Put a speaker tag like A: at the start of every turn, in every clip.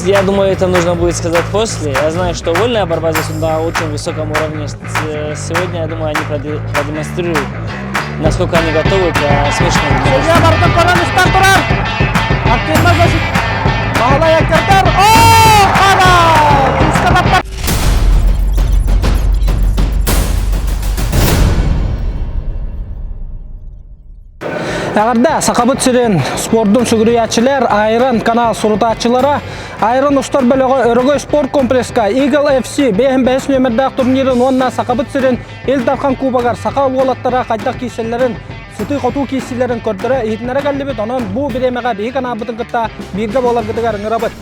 A: Я думаю, это нужно будет сказать после. Я знаю, что вольная борьба здесь на очень высоком уровне. Сегодня, я думаю, они продемонстрируют, насколько они готовы к смешанным.
B: Судья барытын көрөн истэн турар. Активно защит. Баһылай Аккардар. О, хара! Күүскэ баппар. Эҕэрдэ Сахабыт сирин спордун сүгүрүйээччилэр, Айрон канал сурутааччылара, Айрон устар бөлөҕө Өрөгөй спорт комплекска Eagle FC 5 нүөмэрдээх турнирын уонна Сахабыт сирин Ил Дархан Кубогар саха уолаттара хайдах киирсэллэрин, сытыы-хотуу киирсиилэрин көрдөрө иһитиннэрэ кэллибит. Онон бу бириэмэҕэ биһиги каналбытын кытта бииргэ буоларгытыгар ыҥырабыт.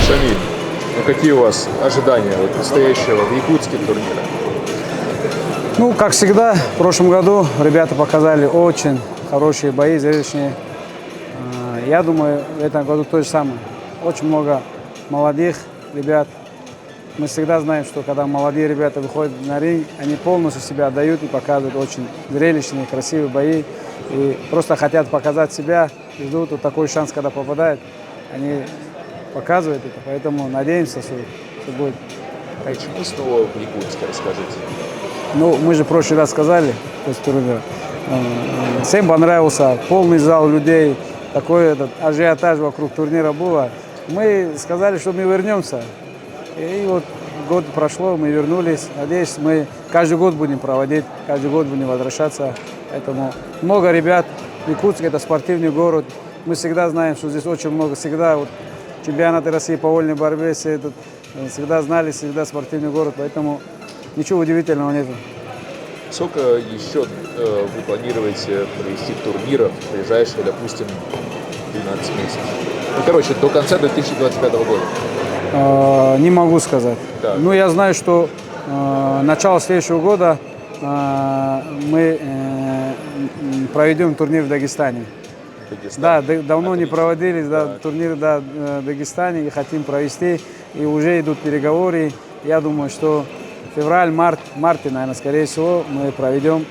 C: Шамиль, ну какие у вас ожидания от предстоящего в Якутске турнира?
D: Ну, как всегда, в прошлом году ребята показали очень хорошие бои, зрелищные. Я думаю, в этом году то же самое. Очень много молодых ребят. Мы всегда знаем, что когда молодые ребята выходят на ринг, они полностью себя отдают и показывают очень зрелищные, красивые бои. И просто хотят показать себя, и ждут вот такой шанс, когда попадают. Они показывают это, поэтому надеемся, что, что будет.
C: Почему снова в Якутске, расскажите?
D: Ну, мы же в прошлый раз сказали, после турнира, всем понравился, полный зал людей, такой этот ажиотаж вокруг турнира было. Мы сказали, что мы вернемся. И вот год прошло, мы вернулись. Надеюсь, мы каждый год будем проводить, каждый год будем возвращаться. Поэтому много ребят. Якутск – это спортивный город. Мы всегда знаем, что здесь очень много, всегда вот, чемпионаты России по вольной борьбе, все этот, всегда знали, всегда спортивный город, поэтому ничего удивительного нет.
C: Сколько еще вы планируете провести турниров в ближайшие, допустим, 12 месяцев? Ну, короче, до конца 2025 года.
D: Не могу сказать.
C: Так.
D: Ну, я знаю, что начало следующего года мы проведем турнир в Дагестане.
C: Дагестан.
D: Да, давно не
C: Отлично.
D: проводились, да,
C: Так.
D: турнир, да, в Дагестане, и хотим провести, и уже идут переговоры. Я думаю, что февраль, март, марте, наверное, скорее всего, мы проведем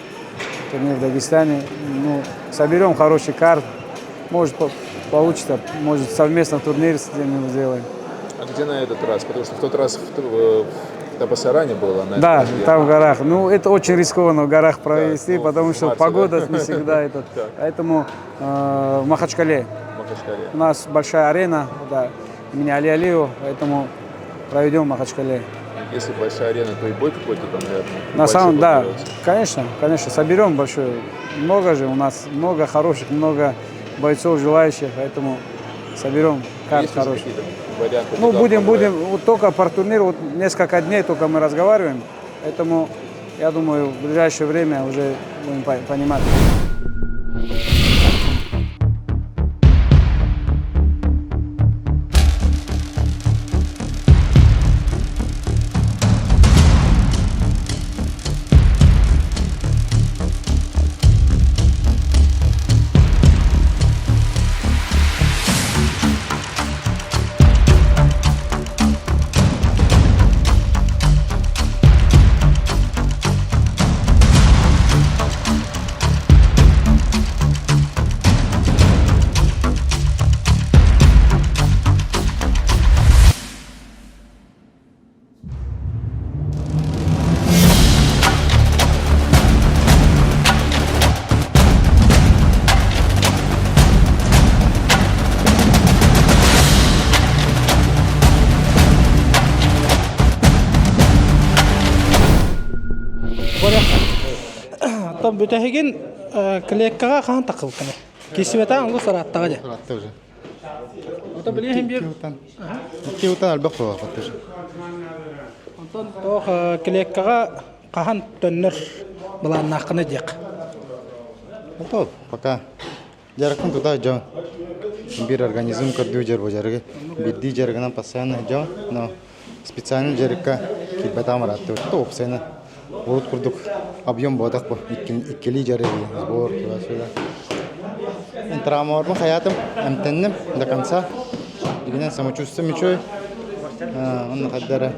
D: турнир в Дагестане. Ну, соберем хороший карт, может получится, может совместно турнир с ними сделаем.
C: А где на этот раз? Потому что в тот раз в Табасаране было. На
D: Да,
C: этот раз где?
D: там в горах. Ну, это очень рискованно в горах провести,
C: ну,
D: потому
C: в
D: что
C: марте,
D: погода
C: да?
D: не всегда этот.
C: Так.
D: Поэтому в Махачкале.
C: В Махачкале.
D: У нас большая арена, да, имени Али Алиева, поэтому проведем в Махачкале.
C: Если большая арена, то и бой какой-то там, наверное.
D: На
C: большой
D: самом, да,
C: планируется.
D: конечно, конечно, соберем большой. Много же у нас, много хороших, много бойцов желающих, поэтому соберем карт
C: Есть уже
D: хороший.
C: какие-то варианты?
D: Ну,
C: куда
D: будем,
C: попадать?
D: будем, вот только про турнир, вот несколько дней только мы разговариваем, поэтому, я думаю, в ближайшее время уже будем понимать.
B: бүтэһигин клеткаҕа хаһан таххыбыккыный? Киирсибэтэҕиҥ олус ырааттаҕа дии.
E: Ыраатта уже.
B: Ото билиэһин биир.
E: Икки утан элбэх буолуохпут уже.
B: Онтон туох клеткаҕа хаһан төннөр былааннааххына диэх.
E: Ото пока дьарыкпын тута дьон биир организм көрдүү дьар бу дьарыгы биирдии дьарыгынан постоянно дьон но специальный дьарыкка киирбэтаҕым ырааттыбыт уопсайынан урут курдук объем буотах бу иккилии дьарыгы сбор туда-сюда травмаларбын хайаатым эмтэнним до конца дигинэн самочувствием үчүгэй онно хайдара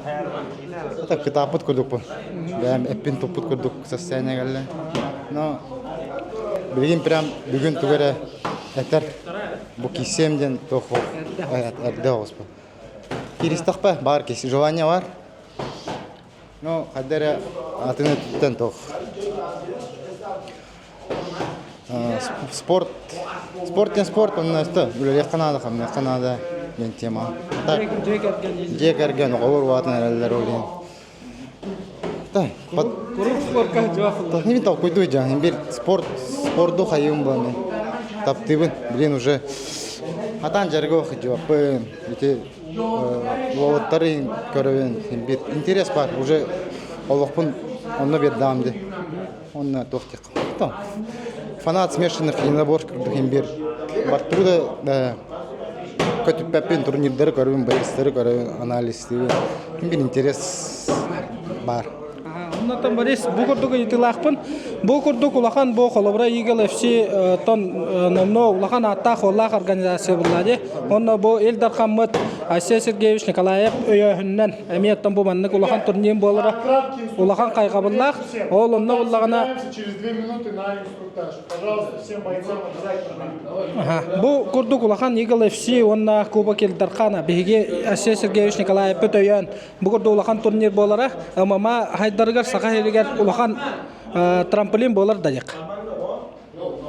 E: это кытааппыт курдукпун бэйэм эппин туппут курдук состояние кэллэ но билигин прям бүгүн тугу эрэ этэр бу киссиэм диэн туох эрдэ оҕуспун Кииристэхпэ баар киһи желание бар. Ну, хайда эрэ атын өттүттэн туох. Спорт, спорт диэн спорт, онно өстө үлэлиэххэ наада, хамныахха наада диэн тема. Так, дьиэ кэргэн, оҕолор улаатан эрэллэр ол иһин.
B: Куруук спорка сылдьыбат.
E: Мин толкуйдуу дьаһын бир спорт спорду хайыым буолан таптыыбын билин уже хатаан дьарыгы сылдьыбаппын ити уолаттары көрөбүн бир интерес бар уже олохпун онно биэрдэҕим дии онно туох диэххэ фанат смешанных единоборств курдук бир бартыры да көтүппэппин турнирдары көрөбүн боецтары көрөбүн анализтыыбын бир интерес баар.
B: Оннотон Борис, бу курдук ыйытыылаахпын. Бу курдук улахан бу холобура Eagle FC тон номно улахан ааттаах-уоллаах организация булла дии. Онно бу Ил Дархаммыт Айсен Сергеевич Николаев өйөөһүнүнэн эмиэ оттон бу маннык улахан турнир буолара улахан хайҕабыллаах. Ол онно буллаҕына
F: Через 2 минуты на инструктаж. Пожалуйста, всем бойцам обязательно.
B: Бу курдук улахан Eagle FC уонна Кубок Ил Дархана биһиги Айсен Сергеевич Николаевпыт өйөөн Бу курдук улахан турнир буолара ММА хайдарыгар Саха сиригэр улахан трамплин буолар да диэх.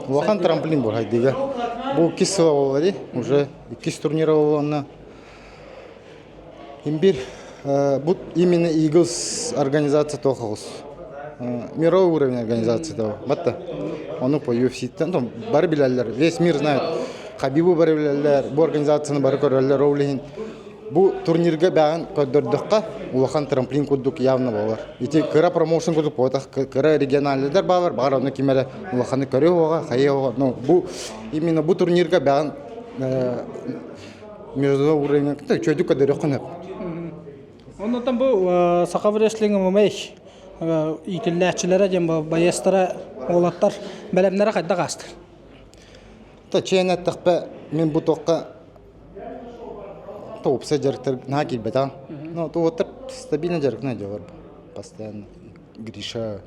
E: Улахан трамплин буолар хайдыга. Бу иккис сыла буолла дии. Уже иккис турнира буолла. Имбир бу именно Eagles организация тоқоғыз. Мировой уровень организация того. Батта. Оны по UFC-тен бары билэллэр. Весь мир знает. Хабибу бары билэллэр. Бу организацияны бары көрөллөр. Ол иһин Бу турнирга бэҕэн көрдөрдөххө, улахан трамплин курдук явно буолар. Ити кыра промоушен курдук буотах, кыра региональныйдар баалар, баҕар онно ким эрэ улаханы көрүө хайыа Но бу именно бу турнирга бэҕэн международный уровень үчүгэйдик көрдөрүөххүн сөп.
B: Оннотон бу Саха рестлинг ММА иитиллээччилэрэ диэн байыастара уолаттар бэлэмнэрэ хайдах ааста?
E: Та чиэн эттэхпэ мин бу туохха Уопсай дьарыктар наһаа киирбэтэҕим. Ну, уоттар стабильно дьарыктана дьоллор постоянно. Гриша,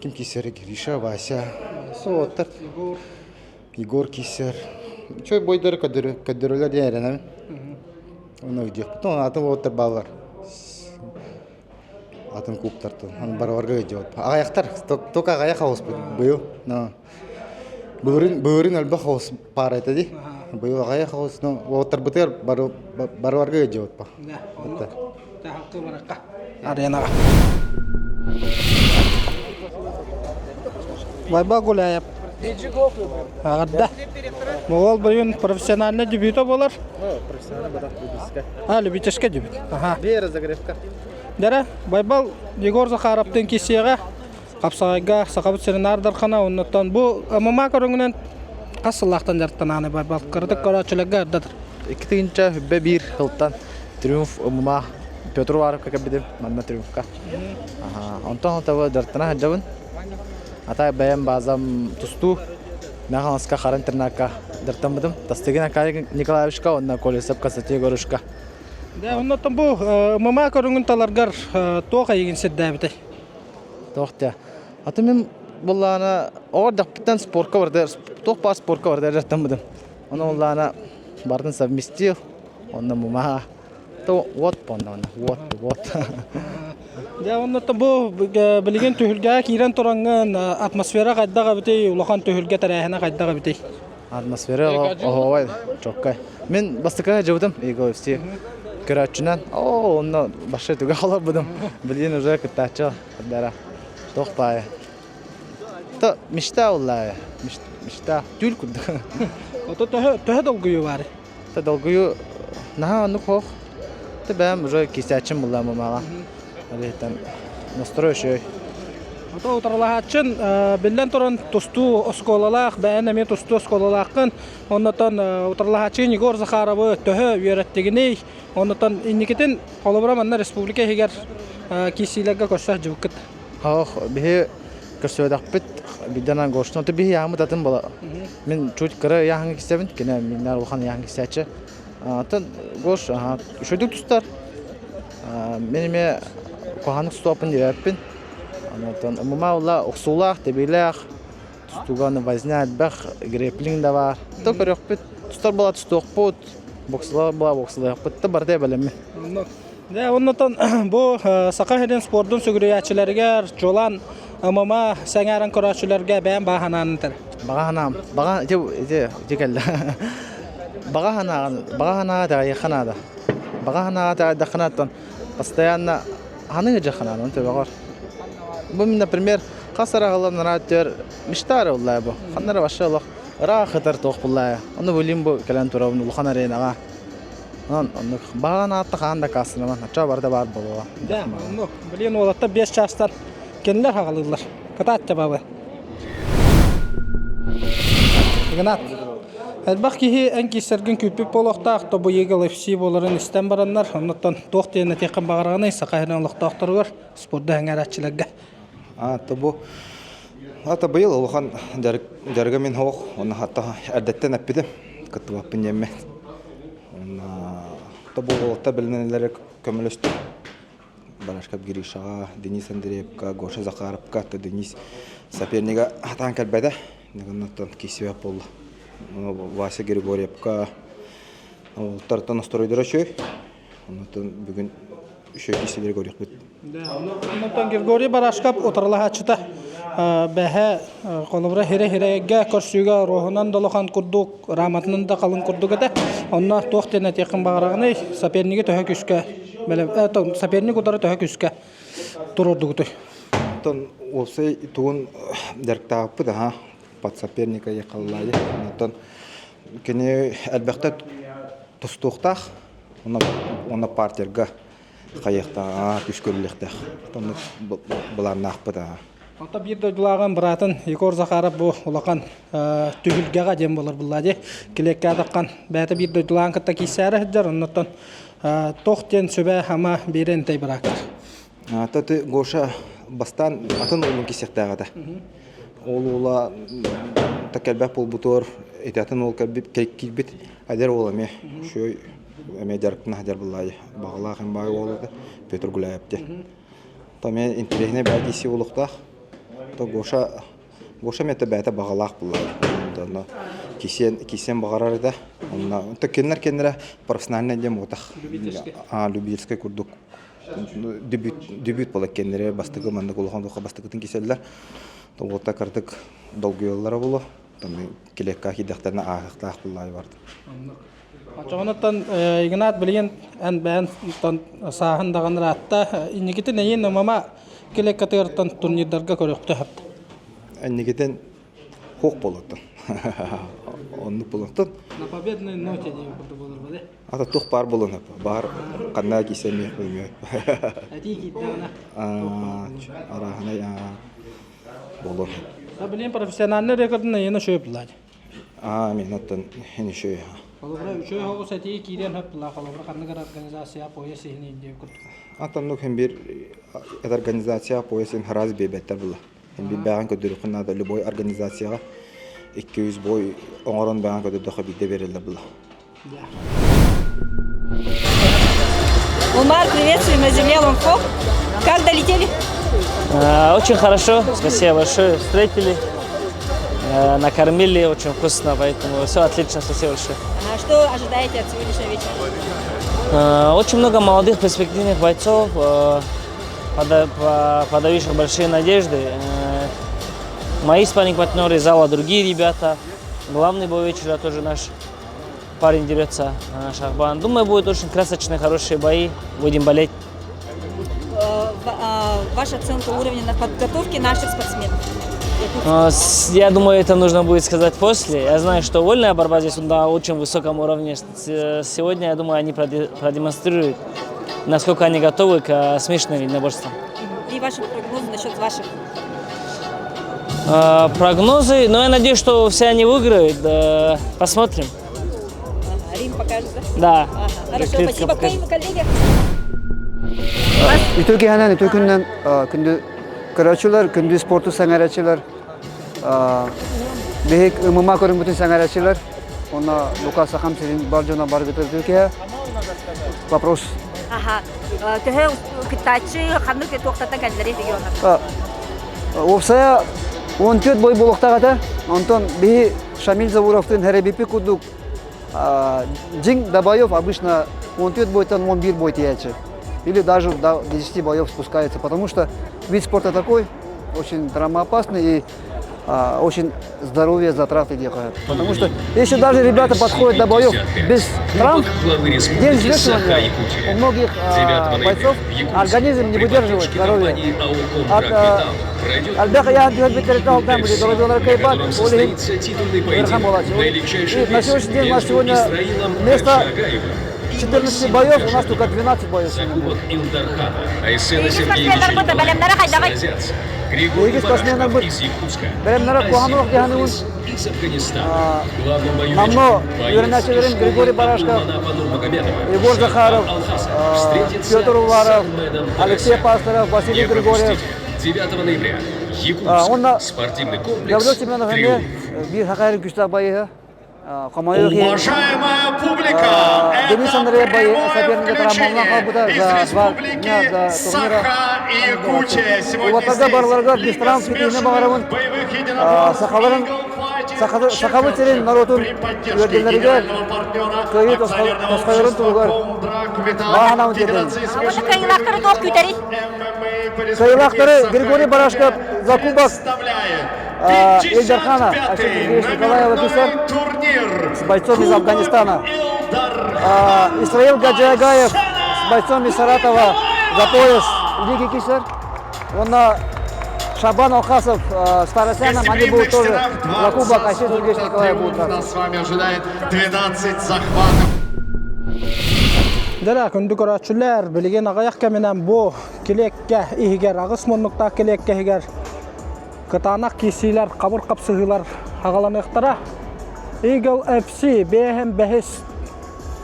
E: ким киирсэр Гриша, Вася. Уоттар Егор киирсэр. Үчүгэй бойдары көрдөрөлөр диэн эрэнэбин. Онно диэхпит. Атын уоттар бааллар. Атын клубтартан. Аны барыларга идет. Аҕыйахтар, только аҕыйах хаҕыспыт быйыл. Былырыын былырыын элбэх оҕус паара этэ дии. Быйыл аҕыйах оҕус, но уолаттарбытыгар бары барыларга ыалдьыбыт
B: Аренаҕа. Байба Гуляев. Аҕарда. Моҕол буйун профессиональный дебюта буолар. А, любительская дебют. Ага.
G: Разогревка.
B: Дәрә, Байбал Егор Захаровтын кисиэҕэ Хапсаҕайга Сахабыт сирин Дархана оннуттан бу ММА көрүҥүнэн хас сыллаахтан дьарыктанааны Байбал кыратык көрөөччүлэргэ ырдатыр.
G: Икки тыһыынча 1 сылтан Триумф ММА Петр Уваровка кэлбитим манна Триумфка. Онтон таба дьарыктана сылдьабын. Ата бэйэм базам тустуу Мэхаласка Хара интернакка дьарыктаммытым. Тастыгин Аркадий Николаевичка уонна Колесов Константин Егоровичка.
B: Дэ, оннуттан бу ММА көрүҥүн таларгар туох эйигин сирдээбитэй?
G: Туох диэ. Аты мин буллаана оҕо эрдэхпиттэн спорка барда туох баар спорка барда дьарыктаммытым. Ону буллаана бардын совместил, онно мумаа. То вот онно вот вот.
B: Дьэ, оннуттан бу билигин түһүлгэҕэ киирэн тураҥҥын атмосфера хайдах эбитий, улахан түһүлгэ тэрээһинэ хайдах эбитий?
G: Атмосфера оһоҕой чоккай. Мин бастакы дьыбытым Егоровский көрөөччүнэн оо онно башы түгэ олорбутум. Билигин уже кыттааччы дара туох баайа. То мечта уллаа. Мечта түүл курдук.
B: Ото төһө төһө долгуйуу баар?
G: То долгуйуу наһаа оннук хоох. Тэ бэйэм уже кисээччим буллаа мамаҕа. Алиһитэн настрой үчүгэй.
B: Ото утарылаһааччын биллэн туран тустуу оскуолалаах, бэйэн эмиэ тустуу оскуолалааххын. Оннотон утарылаһааччы Егор Захаровы төһө үөрэттигиний? Оннотон инникитин холобура манна республика иһигэр киирсиилэргэ көрсө сылдьыбыккыт.
G: Ох, биһи көрсүбэтэхпит бидданан гоштун то биһи яамыт атын була. Мин чуть кыра яһаҥы кисэбин, кини миннар улахан яһаҥы кисээччи. Атын Гош үчүгдүк тустар. Мин эмиэ куһаҕаннык тустуохпун диэбэппин. Онтон ММА ула охсуулаах, тэбиилээх, тустууга возня элбэх, грэпплинг да баар. То көрүөхпүт, тустар буола тустуохпут, боксалар буола боксалыахпыт да барыта бэлэммин.
B: Дьэ, оннотон бу Саха сирин спордун сүгүрүйээччилэригэр чуолаан ММА сэҥээрэн көрөөччүлэргэ бэйэм баҕа санаан этэр.
G: Баҕа санаам, баҕа ити ити ити кэллэ. Баҕа санааҕын, баҕа санааҕа итэҕэйиэххэ наада. Баҕа санааҕа итэҕэйдэххинэ оттон постоянно ханыы дьахханаан он төбөҕөр. Бу мин, например, хас араҕылан нарааттыар мечта эрэ уллаа бу. Ханна эрэ вообще олох ыраах ытар туох буллаа. Ону билим бу кэлэн турабын улахан аренаҕа. Онон оннук баҕа аатта хаан да кассанаман оччо барыта баар буолуоҕа.
B: Дьэ, оннук. Билигин уолаттар 5 чаастан кинилэр хаҕалыыллар. Кытаат бабы. Игнат, элбэх киһи эн киирсэргин күүппүт буолуохтаах, тобу Eagle FC буоларын истэн бараннар, оннуттан туох диэн этиэххин баҕараҕыный Саха сирин олохтоохторугар, спорду сэҥээрээччилэргэ?
H: А, тобу Ата быйыл улахан дьарыга мин хоох, онно хатта эрдэттэн эппитим, кыттыбаппын диэммин. Онно тобу уолаттар бэлэмнэнэллэрэ көмөлөстүм. Барашков Гришаҕа, Денис Андреевка, Гоша Захаровка, Денис сопернига хатаан кэлбэтэ. Оннуттан киирсибэт буолла. Вася Григорьевка уолаттартан настройдара үчүгэй. Оннуттан бүгүн үчүгэй киирсиилэри көрүөхпүт.
B: Онтон Григорий Барашков утарылаһааччыта бэһэ холобура хире-хирэйгэ көрсүүгэ руоһунан да улахан курдук, раматынан да халыҥ курдук этэ. Онно туох диэн этиэххин баҕараҕыный? Соперниги төһө күүскэ соперник утары төһө күүскэ туруордугутуй?
H: Оттон уопсай тугун дьарыктаабыппыт аха под соперника ехаллаайы. Оттон кини элбэхтэ тустуохтаах, уонна партерга хайыахтаах, күүскэ үлэлиэхтээх. Оннук былааннаахпыт аа.
B: Онто биир дойдулааҕын быраатын Егор Захаров бу улахан түһүлгэҕэ диэн буолар булла дии. Килиэккэ атаххан бэйэтэ биир дойдулааҕын кытта киирсээри сылдьар, оннуттан туох диэн сүбэ-ама биэрэн этэй бырааккар?
H: Таты Гоша бастаан атын уолун киирсиэхтээх этэ. Ол уола кэлбэт буолбутугар ити атын уол киирбит эдэр уол эмиэ үчүгэй эмиэ дьарыктана сылдьар буоллаҕа баҕалаах эм баай уол этэ Петр Гуляев диэн. То эмиэ интэриэһинэй баай киирсии буолуохтаах. То Гоша Гоша эмиэ бэйэтэ баҕалаах буоллаҕа. Онно кисиэн кисиэн баҕарар этэ. Онно кинилэр кинилэрэ профессиональный диэн буотах. А любительскай курдук дебют дебют буолар кэннэрэ бастакы маннык улахан духха бастакытын киселлэр. Уота кырдык долгуйаллара буолуо. Килиэккэ киирдэхтэринэ ааһыахтаах буоллаҕа барда.
B: Очоҕунаттан Игнат билигин эн бэйэн сааһын даҕаны ыраатта. Инникитин эйиэн ММА килиэккэтигэртэн турнирдарга көрүөхтэ сөп.
H: Инникитин хуох буолуоттан. Оннук буолуоттан.
B: На победной ноте диэн курдук буолар бали.
H: Ата туох баар буолуон сөп. Баар ханна киирсэ эмиэ билмиэт.
B: Этии киирдэҕинэ.
H: Арааһынай буолуон сөп.
B: Билигин профессиональный рекордун эйиэнэ үчүгэй буллаа
H: Аа, мин оттон эн үчүгэй.
B: Холобура, үчүгэй соҕус этии киириэн сөп буллаа. Холобура, ханнык эрэ организация пояс иһин диэн курдук.
H: Атоннук һин бир организация пояс им раз биэрбэттэр була. Һин бир бэҕэн көрдөрүөххүн наада любой организацияҕа 200 бой оҥорон бэҕэн көрдөрдөххө биирдэ биэрэллэр була.
I: Умар, приветствуем на земле Лонгхо. Как долетели?
A: Очень хорошо, спасибо большое. Встретили, накормили очень вкусно, поэтому все отлично, спасибо большое.
I: А что ожидаете от сегодняшнего вечера?
A: Очень много молодых перспективных бойцов, подающих большие надежды. Мои спарринг-партнеры зала, другие ребята. Главный бой вечера тоже наш парень дерется, Шахбан. Думаю, будут очень красочные, хорошие бои. Будем болеть.
I: Ваша оценка уровня на подготовке наших спортсменов?
A: Я думаю, это нужно будет сказать после. Я знаю, что вольная борьба здесь на очень высоком уровне. Сегодня, я думаю, они продемонстрируют, насколько они готовы к смешанным единоборствам.
I: И ваши прогнозы насчет ваших?
A: Прогнозы, но я надеюсь, что все они выиграют. Посмотрим.
I: Ага, ринг покажет, да?
A: Да.
I: Ага, хорошо,
A: Клетка
I: спасибо,
A: покажет.
I: коллеги.
J: Үтүө киэһэнэн, үтүө күнүнэн күндү көрөөччүлэр, күндү спорту сэҥээрээччилэр, биһик ММА көрүҥмүтүн сэҥээрээччилэр, уонна бука Сахам сирин бар дьоно баргытыр үтүө киэһэ. Вопрос.
I: Аха. Төһө кыттааччы ханнык туохтаттан кэллэрий регионнар?
J: Уопсайа 14 бой буолуохтаах этэ. Онтон биһи Шамиль Завуровтыын Хэрэбипи курдук дьиҥ до боев обычно 14 бойтан 11 бой тиийээччи. Или даже до 10 боев спускается, потому что вид спорта такой, очень травмоопасный и очень здоровье затраты делают. Потому что если даже ребята подходят до боев без травм, день взвешивания у многих бойцов организм не выдерживает здоровье. От Альбеха я И на сегодняшний день у нас сегодня вместо 14 боев у нас только 12 боев. Биһиги спортсменнарбыт бэлэмнэрэ куһаҕан диэханыбын Намно үөрэнээччилэрим Григорий Барашков, Егор Захаров, Петр Уваров, Алексей Пасторов, Василий Григорьев. Уонна Гаврил Семенов эмиэ биир хакайрын күүстээх байыһа.
K: Уважаемая публика,
J: Денис
K: это
J: Андреев
K: прямое
J: соперника травмалаан
K: включение
J: хаалбыта
K: из
J: за два дня
K: республики
J: до турнира.
K: Саха-Якутия. Сегодня
J: Уолаттарга
K: здесь
J: барыларыгар без
K: Лига
J: травм ситиһиини баҕарабын
K: смешанных боевых единоборств
J: сахаларын
K: Eagle Fighting
J: сахабыт сирин
K: Championship
J: норуотун
K: при поддержке
J: үөрдэллэригэр
K: генерального партнера
J: кыайыы
K: акционерного
J: тосхойорун
K: общества
J: туһугар
K: Комдрак Металл
J: баҕа тиэрдэбин.
K: Федерации
I: Уонна
K: смешанных
I: кыайыылаахтары туох күүтэрий?
K: ММА по
J: Кыайыылаахтары
K: республике
J: Григорий Барашков за кубок
K: представляет
J: Ил Дархана Айсен
K: 55-й
J: Сергеевич Николаева
K: номерной турнир
J: с бойцом из Афганистана. Исраил Гаджиагаев с бойцом из Саратова за пояс Лиги Кисер. Уонна Шабан Алхасов с Тарасяном, они будут тоже за кубок Айсен Сергеевич Николаев будут драться.
K: Нас с вами ожидает 12 захватов.
B: Дьэ, күндү көрөөччүлэр, билигин аҕыйах кэминэн бу килиэккэ иһигэр, аҕыс муннуктаах килиэккэ иһигэр кытаанах киирсиилэр, хабыр хапсыһыылар аҕаланыахтара. Eagle FC бэһин бэһис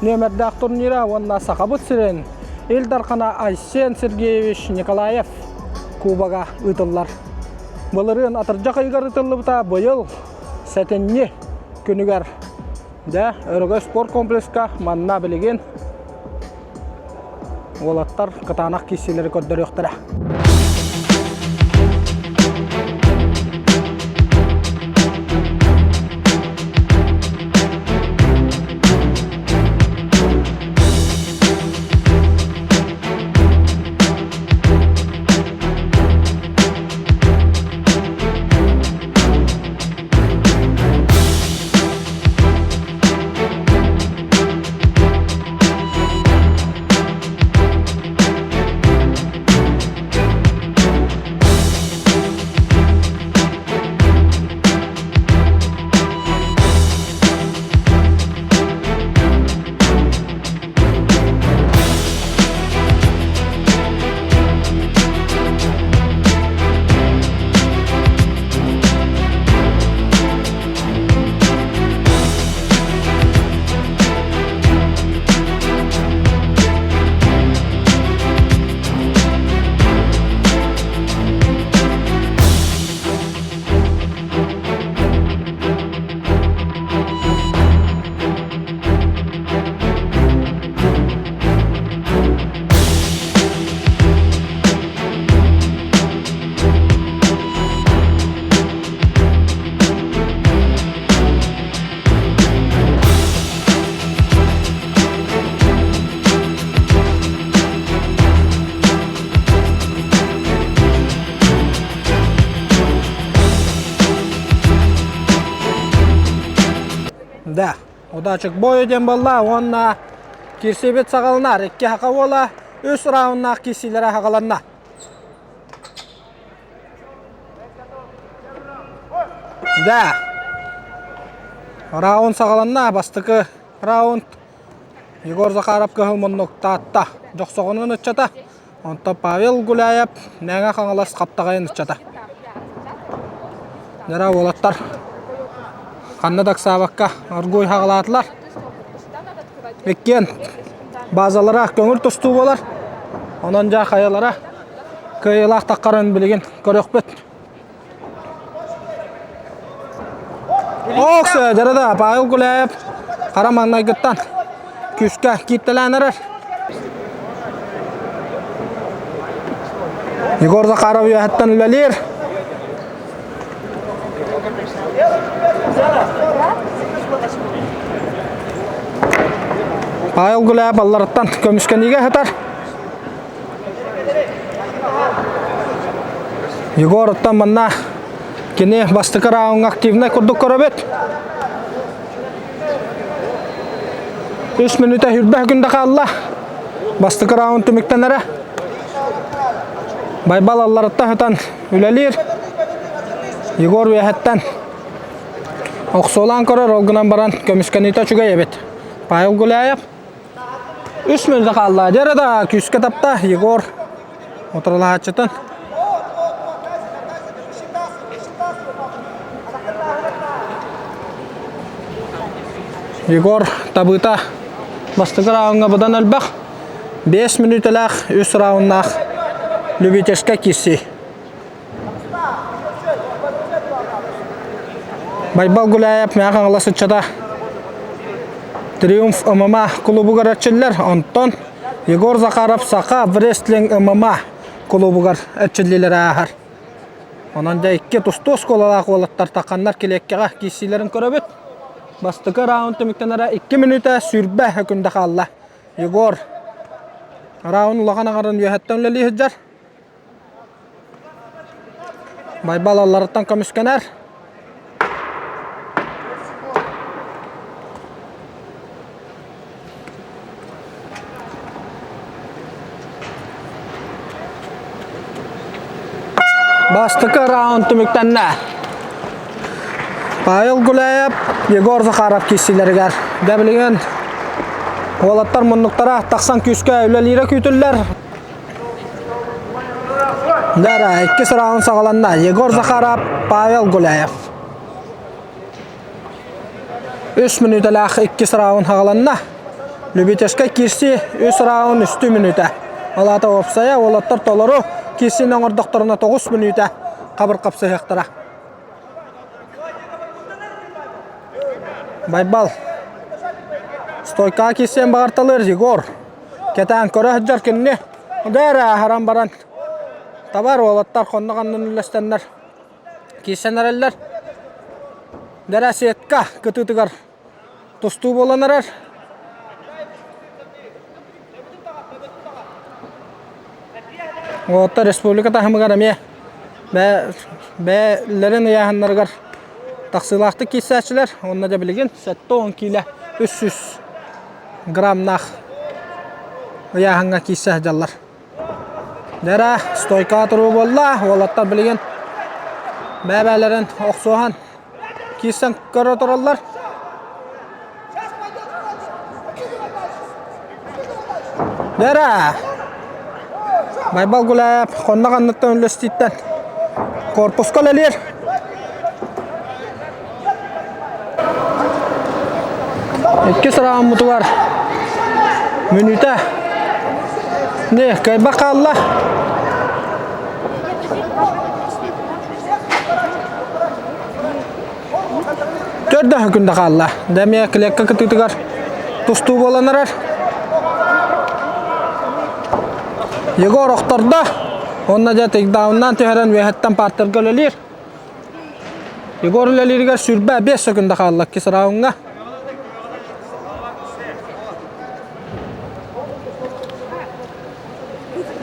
B: нүөмэрдээх турнира уонна Сахабыт сирин Ил Дархана Айсен Сергеевич Николаев кубога ыытыллар. Былырыын атырдьах ыйыгар ыытыллыбыта быйыл сэтинньи күнүгэр дьэ Өрөгөй спорт комплекска манна билигин уолаттар кытаанах киирсиилэри көрдөрүөхтэрэ. Да, удача к бою диэн буолла уонна кирсибит саҕаланар. Икки саха уола үс рауннаах киирсиилэрэ саҕаланна. Да. Раунд саҕаланна. Бастакы раунд Егор Захаров кыһыл муннук Таатта Дьохсоҕонун ыччата. Онтон Павел Гуляев Мэҥэ Хаҥалас Хаптаҕайын ыччата. Дьара уолаттар ханна да ыксаабакка оргууй хаҕалаатылар. Иккиэн базалара көҥүл тустуу буолар. Онон дьэ хайалара кыайыылаах таххарын билигин көрүөхпүт. Ох, дьара да Павел Гуляев хара маҥнайгыттан күүскэ кииртэлээн эрэр. Егор Захаров үөһэттэн үлэлиир. Павел Гуляев алларыттан көмүскэниигэ сытар. Егор оттон манна кини бастакы раундҥа активнай курдук көрөбүт. Үс мүнүүтэ хүрбэ күндэ хаалла. Бастакы раунд түмүктэнэрэ. Байбал алларыттан сытан үлэлиир. Егор үөһэттэн охсуолаан көрөр, ол гынан баран көмүскэниитэ үчүгэй эбит. Павел Гуляев Үс мүнүүтэ хаалла. Дьэ эрэ да күүскэ тапта Егор утарылаһааччытын. Егор табыыта бастакы раундҥа быдан элбэх. 5 мүнүүтэлээх үс рауннаах любительскай киирсии. Байбал Гуляев Мэҥэ Хаҥалас ыччата Триумф ММА кулуубугар эрчиллэр, онтон Егор Захаров Саха Врестлинг ММА кулуубугар эрчиллиилэрэ ааһар. Онон дьэ икки тустуу оскуолалаах уолаттар тахханнар килиэккэҕэ киирсиилэрин көрөбүт. Бастакы раунд түмүктэнэрэ 2 мүнүүтэ 20 секунда хаалла. Егор раунд улахан аҥарын үөһэттэн үлэлии сылдьар. Байбал алларыттан көмүскэнэр. Бастакы раунд түмүктэннэ. Павел Гуляев, Егор Захаров киирсиилэригэр. Дьэ билигин уолаттар муннуктара тахсан күүскэ үлэлиирэ күүтүллэр. Дара, иккис раунд саҕаланна. Егор Захаров, Павел Гуляев. Үс мүнүүтэлээх иккис раунд саҕаланна. Любительскай киирсии үс раунд үстүү мүнүүтэ. Ол аата уопсайа уолаттар толору киирсиини оҥордохторуна 9 мүнүүтэ хабыр хапсыһыахтара. Байбал. Стойкаҕа киирсиэн баҕарталыыр Егор. Кэтээн көрө сылдьар кинини. Дээрэ аһаран баран табар уолаттар хонно-ханнын үллэстэннэр киирсэн эрэллэр. Дэрэ сетка кытыытыгар тустуу буолан эрэр. Уолаттар республика таһымыгар эмиэ бэйэлэрин ыйааһыннарыгар тахсыылаахтык киирсээччилэр. Уонна дьэ билигин 70 киилэ 300 граммнаах ыйааһыҥҥа киирсэ сылдьаллар. Дьэ стойкаҕа туруу буолла. Уолаттар билигин бэйэ-бэйэлэрин охсуһан киирсэн көрө тураллар. Дьэ Байбал Гуляев хонно ханныттан үллэстииттэн корпуска үлэлиир. Иккис раундмутугар мүнүүтэ не кыайбах хаалла. Төрдө күндэ хаалла. Дэмиэ клетка кытыытыгар тустуу буолан эрэр. Егор охтордо. Онно дьэ тейкдауннаан түһэрэн үөһэттэн партерга үлэлиир. Егор үлэлииригэр 25 секунда хаалла иккис раундҥа.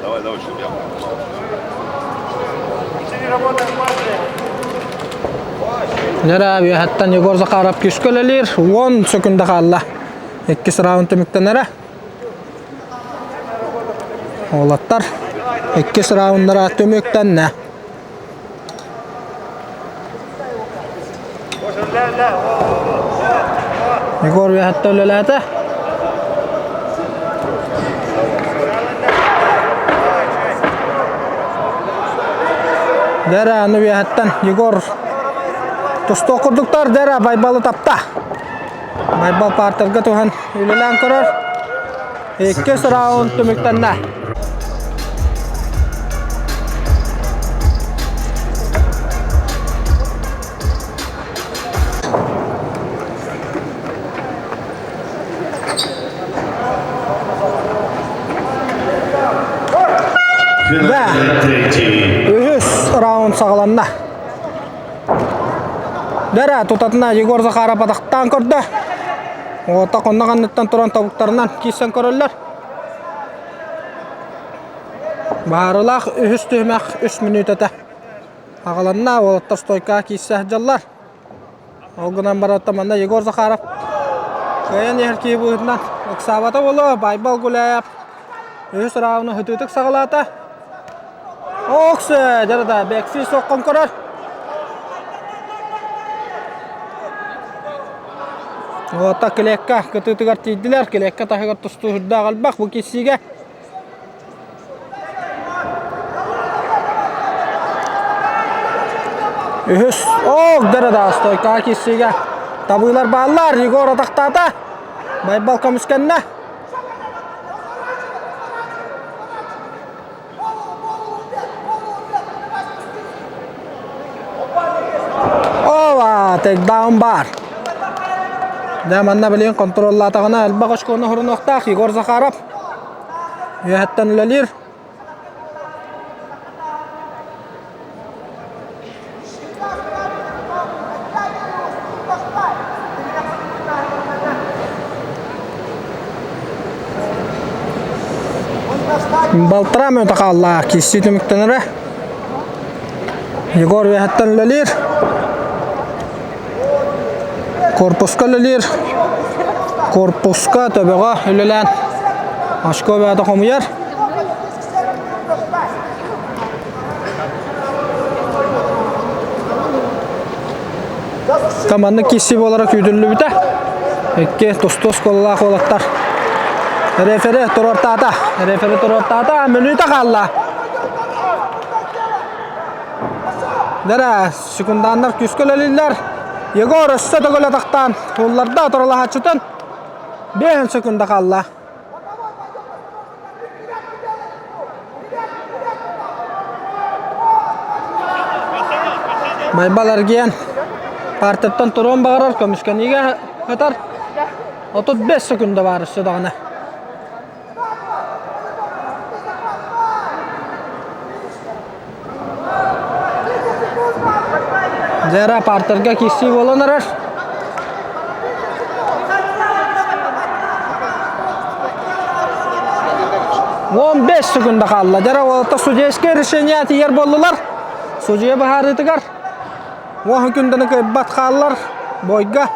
L: Давай, давай, чтобы я
B: Нера үөһэттэн Егор Захаров күүскэ үлэлиир. 10 секунда хаалла. Иккис раунд түмүктэнэрэ. Уолаттар иккис раундара түмүктэннэ. Егор үөһэттэ үлэлээтэ. Дэрэ аны үөһэттэн Егор тустуох курдуктар дэрэ Байбалы тапта. Байбал партерга туһан үлэлээн көрөр. Иккис раунд түмүктэннэ. Да. Үһүс раунд саҕаланна. Дэрэ тутатына Егор Захаров атахтаан көрдө. Оҕото хонно ханныттан туран тобуктарынан киирсэн көрөллөр. Баарылаах үһүс түһүмэх үс мүнүүтэтэ аҕаланна. Уолаттар стойкаҕа киирсэ сылдьаллар. Ол гынан баран манна Егор Захаров кыайан иһэр киһи быһыытынан ыксаабата буолуо. Байбал Гуляев үһүс рауну сытыытык саҕалаата. Оксе, дьэ бэкси соххон көрөр. Уота килиэккэ кытыытыгар тиийдилэр. Килиэккэ таһыгар тустуу сүрдээх элбэх бу киирсиигэ. Үһүс ок дэрэ стойка киирсиигэ табыылар бааллар. Егор атахтаата. Байбал көмүскэннэ. Ова, тейкдаун бар. Дьэ, манна билигин контроллаатаҕына элбэх очкону хорунуохтаах Егор Захаров. Үөһэттэн үлэлиир. Балтараа мүнүүтэ хаалла киирсии түмүктэнэрэ. Егор үөһэттэн үлэлиир. Корпуска үлэлиир. Корпуска төбөҕө үлэлээн очко бэйэтэ хомуйар. Команда киирсии буолара күүтүллүбүтэ. Икки тустуу оскуолалаах уолаттар. Рефери туруортаата. Рефери туруортаата. Мүнүүтэ хаалла. Дара секунданнар күүскэ үлэлииллэр. Егор өссө төгүл атахтаан тулларда туралаһааччытын. 5 секунда хаалла. Байбал эргийэн партияттан туруон баҕарар, көмүскэниигэ ытар. 35 секунда баар өссө даҕаны. Дьэ партерга киирсии буолан эрэр. Он 5 секунда хаалла. Дьэ уолаттар судейское решение тиийэр буоллулар. Судьуйа быһаарыытыгар 10 күнданы кыайбат хааллар бойга.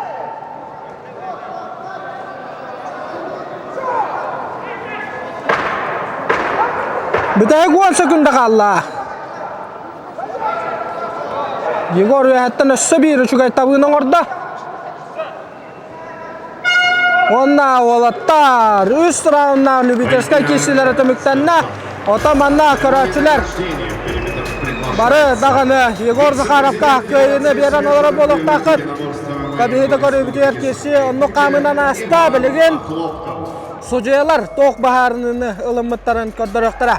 B: Бүтэһик 10 секунда хаалла. Егор үөһэттэн өссө биир үчүгэй табыыны оҥордо. Уонна уолаттар үс рауннаах любительскай киирсиилэрэ түмүктэннэ. Ото манна көрөөччүлэр бары даҕаны Егор Захаровка кыайыыны биэрэн олорор буолуохтааххыт. Кэбиһиитэ көрүүбүтүгэр киирсии оннук хаамыынан ааста. Билигин судьуйалар туох быһаарыныыны ылыммыттарын көрдөрүөхтэрэ.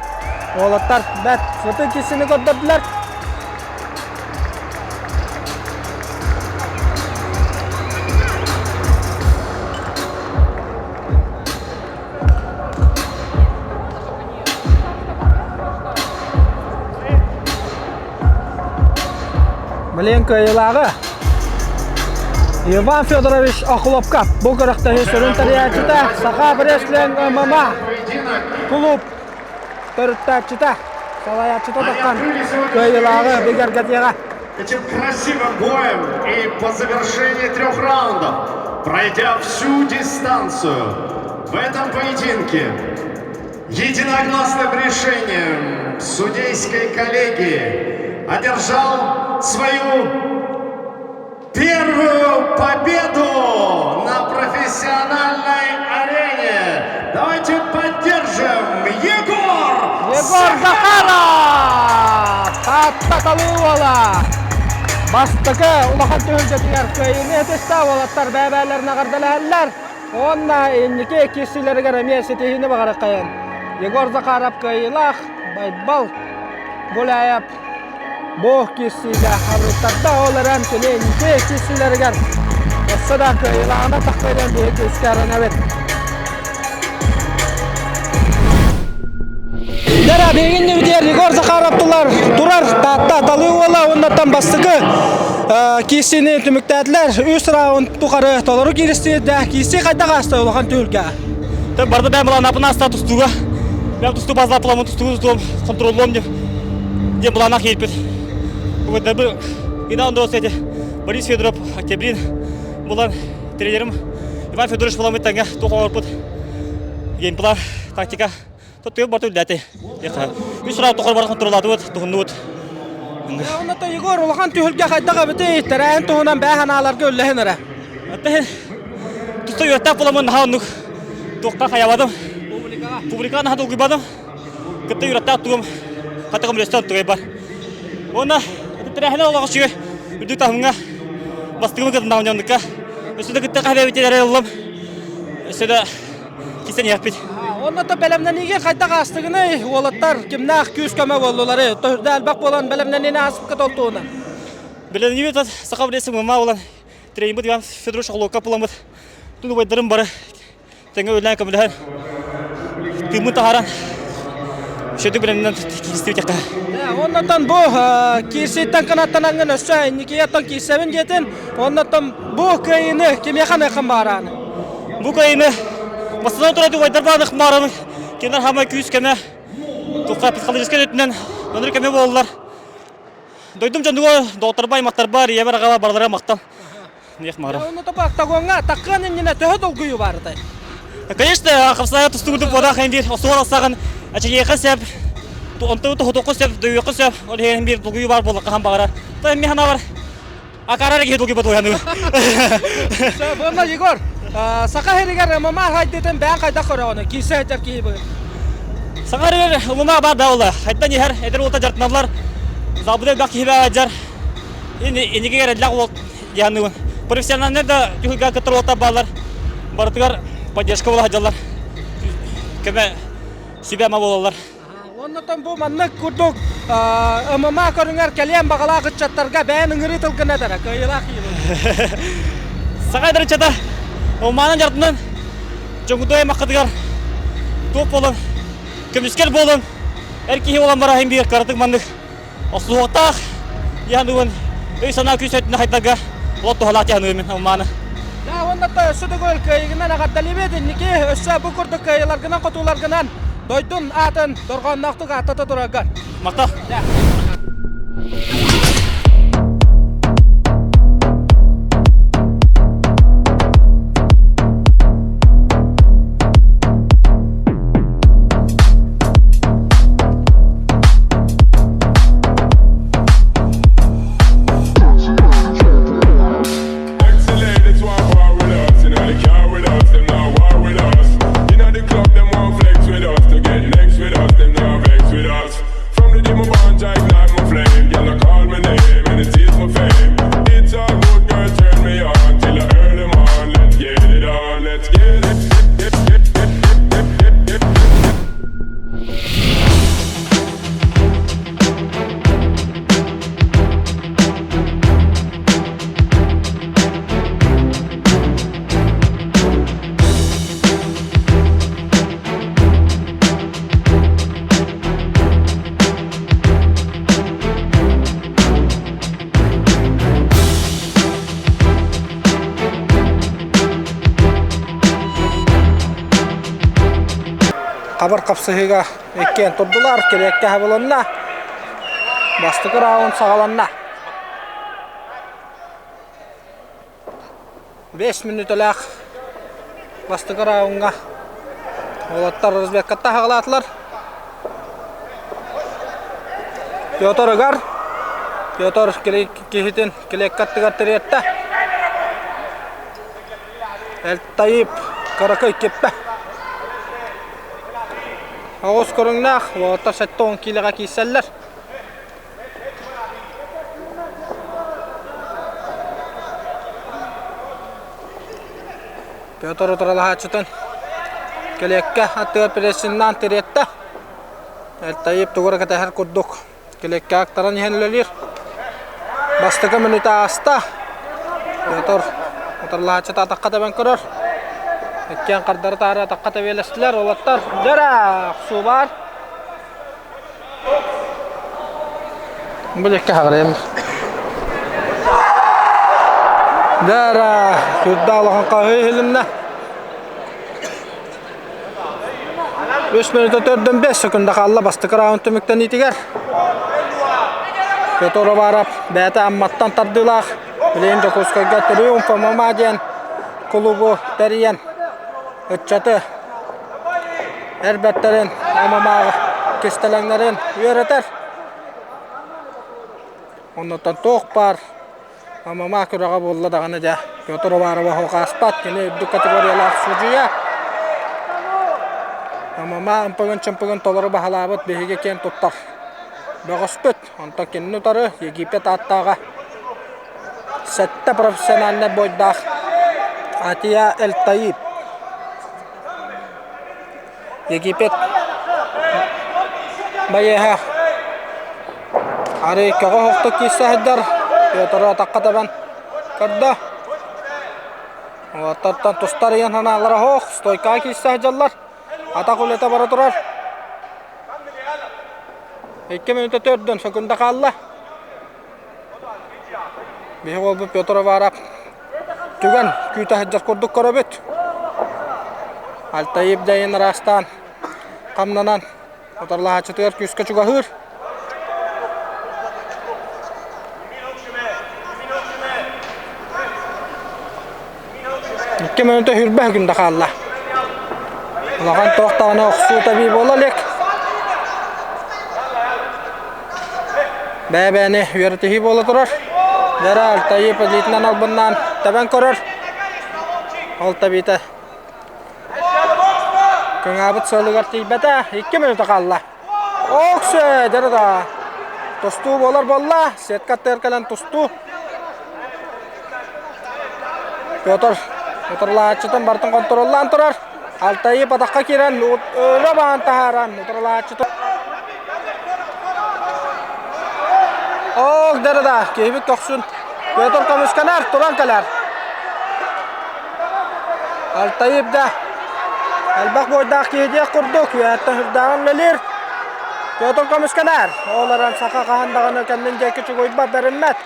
B: Уолаттар бэрт сытыы киирсиини көрдөрдүлэр. Билигин кыайыылааҕы Иван Федорович Охлопков бу күрэхтэһии сүрүн тэрийээччитэ Саха Бреслинг ММА клуб төрүттээччитэ, салайааччыта тахсан кыайыылааҕы бигэргэтиэҕэ.
K: Этим красивым боем и по завершении трех раундов, пройдя всю дистанцию в этом поединке, единогласным решением судейской коллегии одержал свою первую победу на профессиональной арене. Давайте поддержим Егор!
B: Егор Захаров! Таатта уола! Бастакы улахан түһүлгэтигэр кыайыыны ытыста уолаттар бэйэ-бэйэлэрин эҕэрдэлэһэллэр. Уонна инники киирсиилэригэр эмиэ ситиһиини баҕарыаххайын. Егор Захаров кыайыылаах, Байбал Гуляев Бу киирсиигэ абырыттарда, ол эрэн кини инники киирсиилэригэр өссө да кыайыылааҕына тахсыа диэн биһиги күүскэ эрэнэбит. Дара биһигин нүбүтүгэр Егор Захаров тулар турар Таатта Талыы уола уоннаттан бастакы киирсиини түмүктээтилэр. Үс раунд тухары толору кииристиирдэ. Киирсии хайдах ааста улахан түһүлгэ?
L: Барда бэм былаанапын ааста тустууга. Бэм тустуу базалапыламын тустуугу тустуум контроллуом деп диэн былааннаах киирбит. Бүгүн Ина Андрос эти Борис Федоров Октябрин булан тренерим Иван Федорович буламмыт тэҥҥэ туох оҥорбут геймплан тактика тыыл барта үллэти. Үс раунд тохор бар контроллаатыбыт, туһуннубут.
B: Онно Егор улахан түһүлгэ хайдах эбитий? Тэрээһин туһунан бээ санааларга үллэһин эрэ.
L: Туста үөттээх буламмын наһаа оннук туохха хайабадым. Публикаҕа наһаа долгуйбатым. Кытта үөрэхтээх тугум хата көмөлөстөн тугай бар. Уонна тэрээһинэ олоҕо үчүгэй үрдүк таһымҥа бастыгымы кытыннаҕым дьоннукка. Өссө да кытта хаһабэбитин эрэ ыллым. Өссө да кистэниэхпит.
B: Онно то бэлэмнэниигэ хайдах аастыгыный уолаттар кимнээх күүс-көмө буоллулары төрдө элбэх буолан бэлэмнэниини ааспыкка толтууна.
L: Бэлэмнэниибит саха билесин мама болан тренербит Иван Федорович Холоков буламмыт тулубайдарым бары тэҥҥэ үлэлээн көмөлөһөн тыыммын таһааран үчүгэйдик бэлэмнэнэн кииристибит
B: Оннотон бу киирсииттэн кынаттанаҥҥын өссө инникиеттон киирсэбин диэтин оннотон бу кыайыыны кимиэхэ аныаххын баарааны
L: Бу кыайыыны бастатан турар убайдар баадых маарабын кинилэр хаамай күүс көмө туохха психологическай өттүнэн өнөр көмө буоллар дойдум дьонугар доҕотторбар аймахтарбар ийэбэр аҕабар барыларыгар махтал Ниэх маарам.
B: Ону топ октагоҥҥа таккыан иннинэ төһө долгуйуу баарытай?
L: Конечно, хапсаҕа тустубутук буодаах эн биир остуол алсаҕын ачыйыахха сөп, онтон тоһутуохха сөп, дөйүөххэ сөп, ол иһин биир долгуйуу баар буолла хаһан баҕарар. Та эмиэ санаабар акаарар киһи долгуйбат уйаныгы.
B: Буонна Егор, саха сиригэр ММА хайдытын бэйэҥ хайдах көрөҕүнүй? Киирсэ сылдьар киһи быһыт.
L: Саха сиригэр ММА баар да буолла. Хайдан иһэр, эдэр уолта дьарыктаналлар. Залбыта элбэх киһи баар Инникигэ эрэллээх уол дианыгын. Профессиональнай да түһүлгэ кыттар уолаттар бааллар. Барытыгар поддержка буола сылдьаллар. Көмө сүбэ-ама буолаллар.
B: Оннотон бу маннык курдук ММА көрүҥэр кэлиэн баҕалаах ыччаттарга бэйэн ыҥырыы тылгын этэрэ кыайыылаах киһи
L: Саха эдэр ыччата ММА-нан дьарыктанан дьоҥҥутуй аймаххытыгар туох буолан көмүскэл буолан эр киһи буолан бараһын биир кыратык маннык Охсуһуохтаах дьаһаныыбын өй-санаа күүс өттүнэн хайдарга олох туһалаах дьаһаныыбын мин ММА-ны.
B: Да, уонна өссө төгүл кыайыгынан эҕэрдэлиибит. Инники өссө бу курдук кыайыыларгынан хотууларгынан дойдун аатын дорҕоонноохтук ааттата тураргар.
L: Махтал.
B: Хабыр хапсыһыыга иккиэн турдулар, килиэккэ хабылынна. Бастакы раунд саҕаланна. 5 мүнүүтэлээх бастакы раундҥа уолаттар разведкаттан хаҕалаатылар. Петр ыгар. Петр киһитин килиэккэ аттыгар тириэртэ. Элтайып кыракый киппэ. Оҕус көрүҥнээх, уолаттар 70 киилэҕэ киирсэллэр. Петр утарылаһааччытын килиэккэ аттыгар прессиннаан тириэттэ. Элтайып тугу эрэ кэтэһэр курдук килиэккэ актаран иһэн үлэлиир. Бастакы мүнүүтэ ааста. Петр утарылаһааччыта атахха тэбэн көрөр. Иккиэн хардары таары атахха тэбиэлэстилэр. Уолаттар дьэрэ охсуу баар. Бу хаҕырыйым. Дара сүрдээх улахан хаһыы иһилиннэ. Үс мүнүүтэ төрдөн 5 секунда хаалла бастакы раунд түмүктэниитигэр. Петр Уваров бэйэтэ Амматтан тардыылаах билигин Дьокуускайга Триумф ММА диэн кулуубу тэрийэн ыччаты эр бэртэрин ММА кистэлэҥнэрин үөрэтэр. Оннуттан туох баар ММА күрэҕэ буолла даҕаны дьэ Петр Уварова оһох ааспат, кини үрдүк категориялаах судьуйа. ММА ымпыгын-чымпыгын толору баһылаабыт биһиги киэн туттар бөҕөспүт. Онтон кинини утары Египет ааттааҕа сэттэ профессиональнай буойдаах Атия Эль-Таиб. Египет байыаһа арый көҕө оһохто киирсэ сылдьар Петры атахха табан көрдө. Уолаттартан тустар ыйан санаалара оһох, стойкаҕа киирсэ сылдьаллар. Атах үлэтэ бара турар. 2 мүнүүтэ төрдөн сөкүндэ хаалла. Биһи уолбут Петр Уваров түгэн күүтэ сылдьар курдук көрөбүт. Альтаиб дьайын ыраастаан хамнанан утарылаһааччытыгар күүскэ чугаһыыр. Икки мүнүүтэ сүүрбэ секунда хаалла. Улахан туох даҕаны охсуу тэбии буола илик. Бэйэ-бэйэни үөрэтиһии буола турар. Дьара Альтаи позитынан албыннаан тэбэн көрөр. Ол тэбиитэ кыҥаабыт сыалыгар тиийбэтэ. 2 мүнүүтэ хаалла. Оксе, дьара да. Тустуу буолар буолла. Сетка аттыгар кэлэн тустуу. Петр утарылааччытын барытын хонтуруоллаан турар. Алтайы батахха киирэн өрө баан таһааран утарылааччытын Ок да киһибит көхсүн Петр көмүскэнэр туран кэлэр. Алтайып да элбэх буойдаах киһи диэх курдук үөһэттэн сүрдээҕин үлэлиир. Петр көмүскэнэр. Ол эрэн саха хаһан даҕаны кэннин диэки чугуйбат бэриммэт.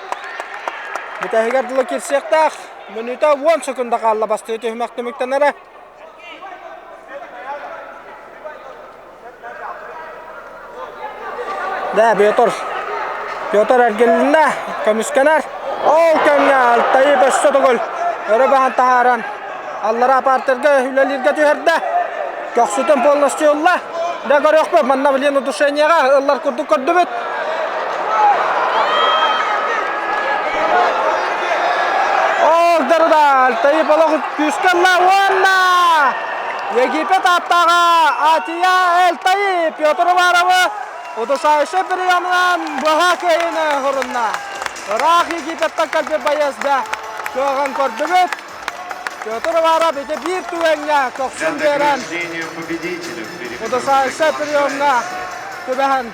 B: Бүтэһигэр дылы киирсиэхтээх. Мүнүүтэ 10 секунда хаалла бастыы түһүмэх түмүктэнэрэ. Да, Петр. Петр эргилиннэ, көмүскэнэр. Ол кэмҥэ Алтайы өссө төгүл өрө баһан таһааран аллараа партерга үлэлииргэ түһэрдэ. Көхсүтүн полностью ылла. Да көрүөхпүт, манна блин удушениеҕа ыллар курдук көрдүбүт. Ол дарыда Алтайы олох күүскэ ылла уонна Египет ааттааҕа Атия Эль-Таи Петр Уваровы удушающай приемунан быһа кыайыыны хурунна. Ыраах Египеттэн кэлбит байыас да кыаҕын көрдүбүт. Петр Уваров ити биир түгэҥҥэ көхсүн биэрэн удушающай приемҥа түбэһэн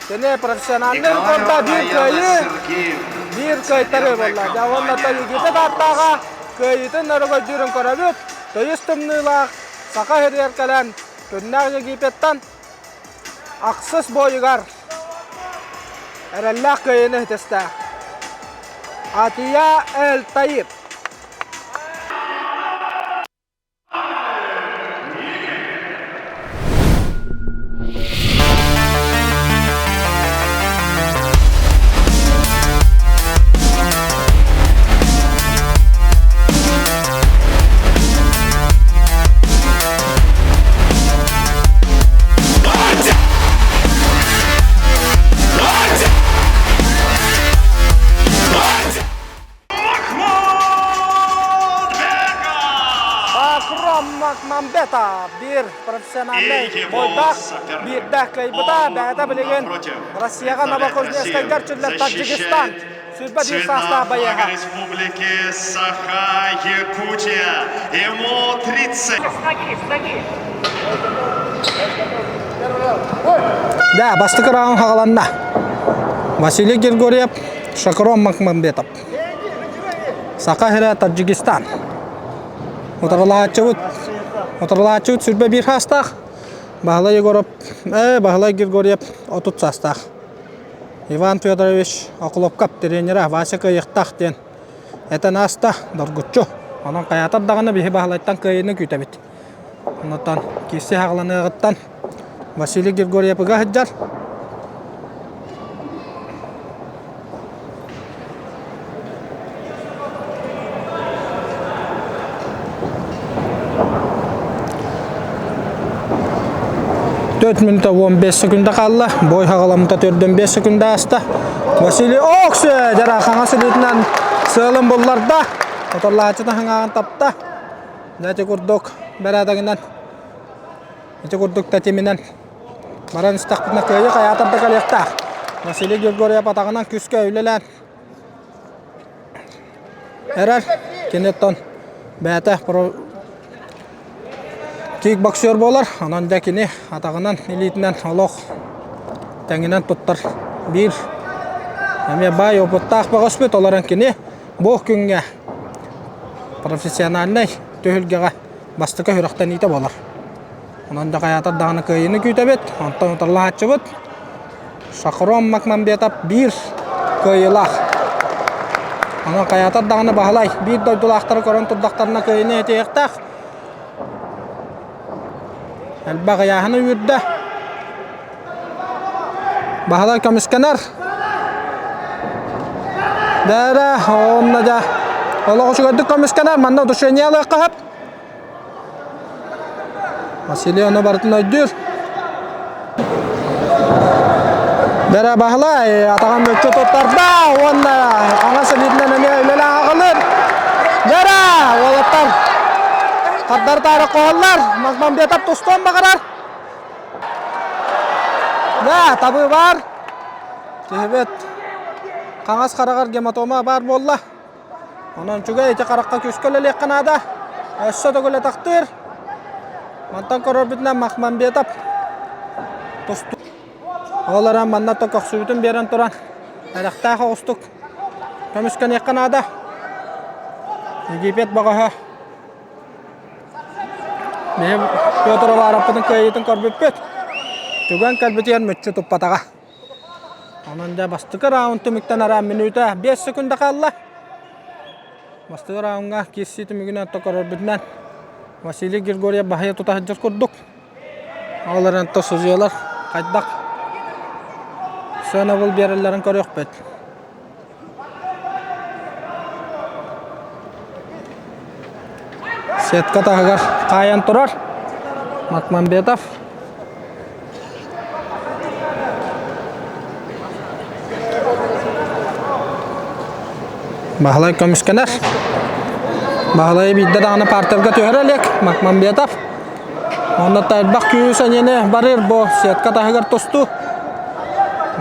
B: Кини профессиональнай рекорда биир кыайыы, биир кыайтарыы буолла. Дьэ уонна Египет ааттааҕа кыайыытын өрөгөйдүүрүн көрөбүт. Тыйыс тымныылаах Саха сиригэр кэлэн күннээх Египеттан ахсыс буойугар эрэллээх кыайыыны ситистэ. Атия Эль-Таиб. Макмамбетов биир профессиональнай бойдаах биирдээх кыайбыта. Бэйэтэ билигин Россияҕа Новокузнецкайга эрчиллэр Таджикистан 21 саастаах байыаһа.
K: Республики Саха-Якутия. Ему 30.
B: Да, бастакы раунд хаҕаланна. Василий Григорьев, Шакром Макмамбетов. Саха сирэ Таджикистан. Утарылааччыбыт Утарылааччыбыт 21 саастаах. Баһылай Егоров, э, Баһылай Григорьев 30 саастаах. Иван Федорович Окулопкап тренера Вася кыайыахтаах диэн этэн ааста доргуччу. Онон хайаатар даҕаны биһи Баһылайтан кыайыыны күүтэбит. Онтон киирси хаҕыланыаҕыттан Василий Григорьев ыга сылдьар. 4 минута 15 секунда хаалла. Бой хаҕаламмыта 4-5 секунда ааста. Василий Оксө дьара хаҥас илиитинэн сыалын булларда. Оторлааччы таһыҥааҕын тапта. Ити курдук бэрээдэгинэн, ити курдук тэтиминэн баран истэхпитинэ кыайыы хайаатар да кэлиэхтээх. Василий Григорьев атаҕынан күүскэ үлэлээн эрэр. Киниттэн бэйэтэ кикбоксер буолар. Онон дьэ кини атаҕынан, илиитинэн олох тэҥинэн туттар биир эмиэ баай опыттаах бөҕөспүт. Олорон кини бу күҥҥэ профессиональнай түһүлгэҕэ бастакы сүрэхтэниитэ буолар. Онон да хайаатар даҕаны кыайыыны күүтэбит. Онтон утарылаһааччыбыт Шахром Макмамбетов биир кыайыылаах. Онон хайаатар даҕаны Баһылай биир дойдулаахтары көрөн турдахтарына кыайыыны этиэхтээх. Элбэх ыйааһыны үүрдэ. Баһылай көмүскэнэр. Дээрэ, онно дьэ олох үчүгэйдик көмүскэнэр. Манна удушение ылыахха сөп. Василий ону барытын өйдүүр. Дэрэ Баһылай атаҕын мүччү туттарда уонна хаҥас илиитинэн эмиэ үлэлээн аҕалыр. Дэрэ уолаттар хардары таары хоһоллор. Мазмамбетов тустуон баҕарар. Да, табыы бар. Киһибит хаҥас хараҕар гематома баар буолла. Онон үчүгэй ити харахха күүскэ үлэлиэххэ наада. Өссө төгүл атахтыыр. Мантан көрөрбүтүнэн Махмамбетов тустуу. Ол эрэн манна то көхсүбүтүн биэрэн туран эрэхтээх оҕустук көмүскэниэххэ наада. Египет бөҕөһө Биһи Петр Уваровпытын кыайыытын көрбүппүт. Түгэн кэлбитигэр мүччү туппатаҕа. Онон дьэ бастакы раунд түмүктэн араан мүнүүтэ 5 секунда хаалла. Бастакы раундҥа киирсии түмүгүнэн көрөрбүтүнэн Василий Григорьев баһыйа тута сылдьар курдук. Ол эрэн судьуйалар хайдах сыанабыл биэрэллэрин көрүөхпүт. Сетка таһыгар хаайан турар Матмамбетов. Баһылай көмүскэнэр. Баһылай биирдэ даҕаны партерга түһэрэ илик Макмамбетов. Онно элбэх күүһү сэниэни барыр бу сетка таһыгар тустуу.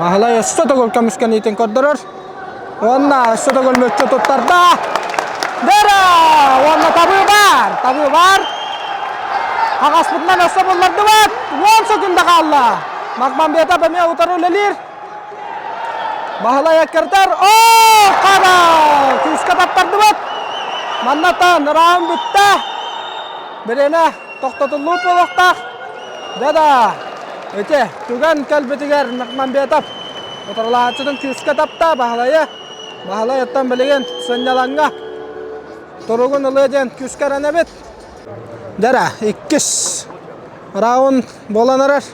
B: Баһылай өссө төгүл көмүскэниитин көрдөрөр. Уонна өссө төгүл мүччү туттарда. Дера! Уонна табыы бар! Табыы бар! Хаҕаспытынан өссө буллардыбыт! 10 секунда хаалла! Макмамбетов эмиэ утары үлэлиир. Баһылай Эккертер. Оо! Хара! Күүскэ таптардыбыт! Маннатан раунд бүттэ. Бириэмэ тохтотуллубут буолуохтаах. Да-да! Ити түгэн кэлбитигэр Макмамбетов Утарылааччытын күүскэ тапта Баһылайы. Баһылай оттон билигин сынньалаҥҥа туругун ылыа диэн күүскэ эрэнэбит. Дьэрэ, иккис раунд буолан эрэр.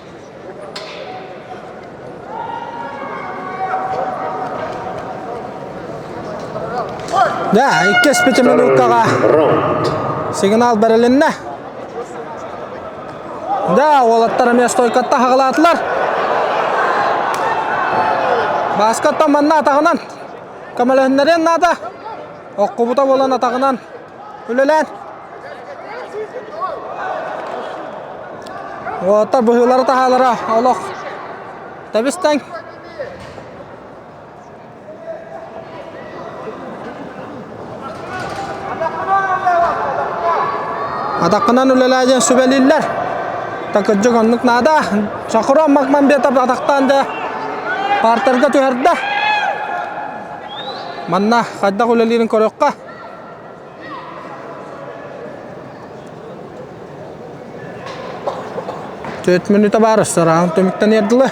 B: Да, иккис пятиминуткаҕа сигнал бэрилиннэ. Да, уолаттар эмиэ стойкатта хаҕалаатылар. Бааскаттан манна атаҕынан көмөлөһүннэриэн наада. Оккубута буолан атаҕынан үлэлээн. Уолаттар быһыылара таһаалара олох тэбис-тэҥ. Атаххынан үлэлээ диэн сүбэлииллэр. Такырдьык оннук наада. Шахрон Макмамбетов атахтаан да партерга түһэрдэ. Манна хайдах үлэлиирин көрүөххэ. Төрт мүнүүтэ баар, сараан түмүктэн эрдилэ.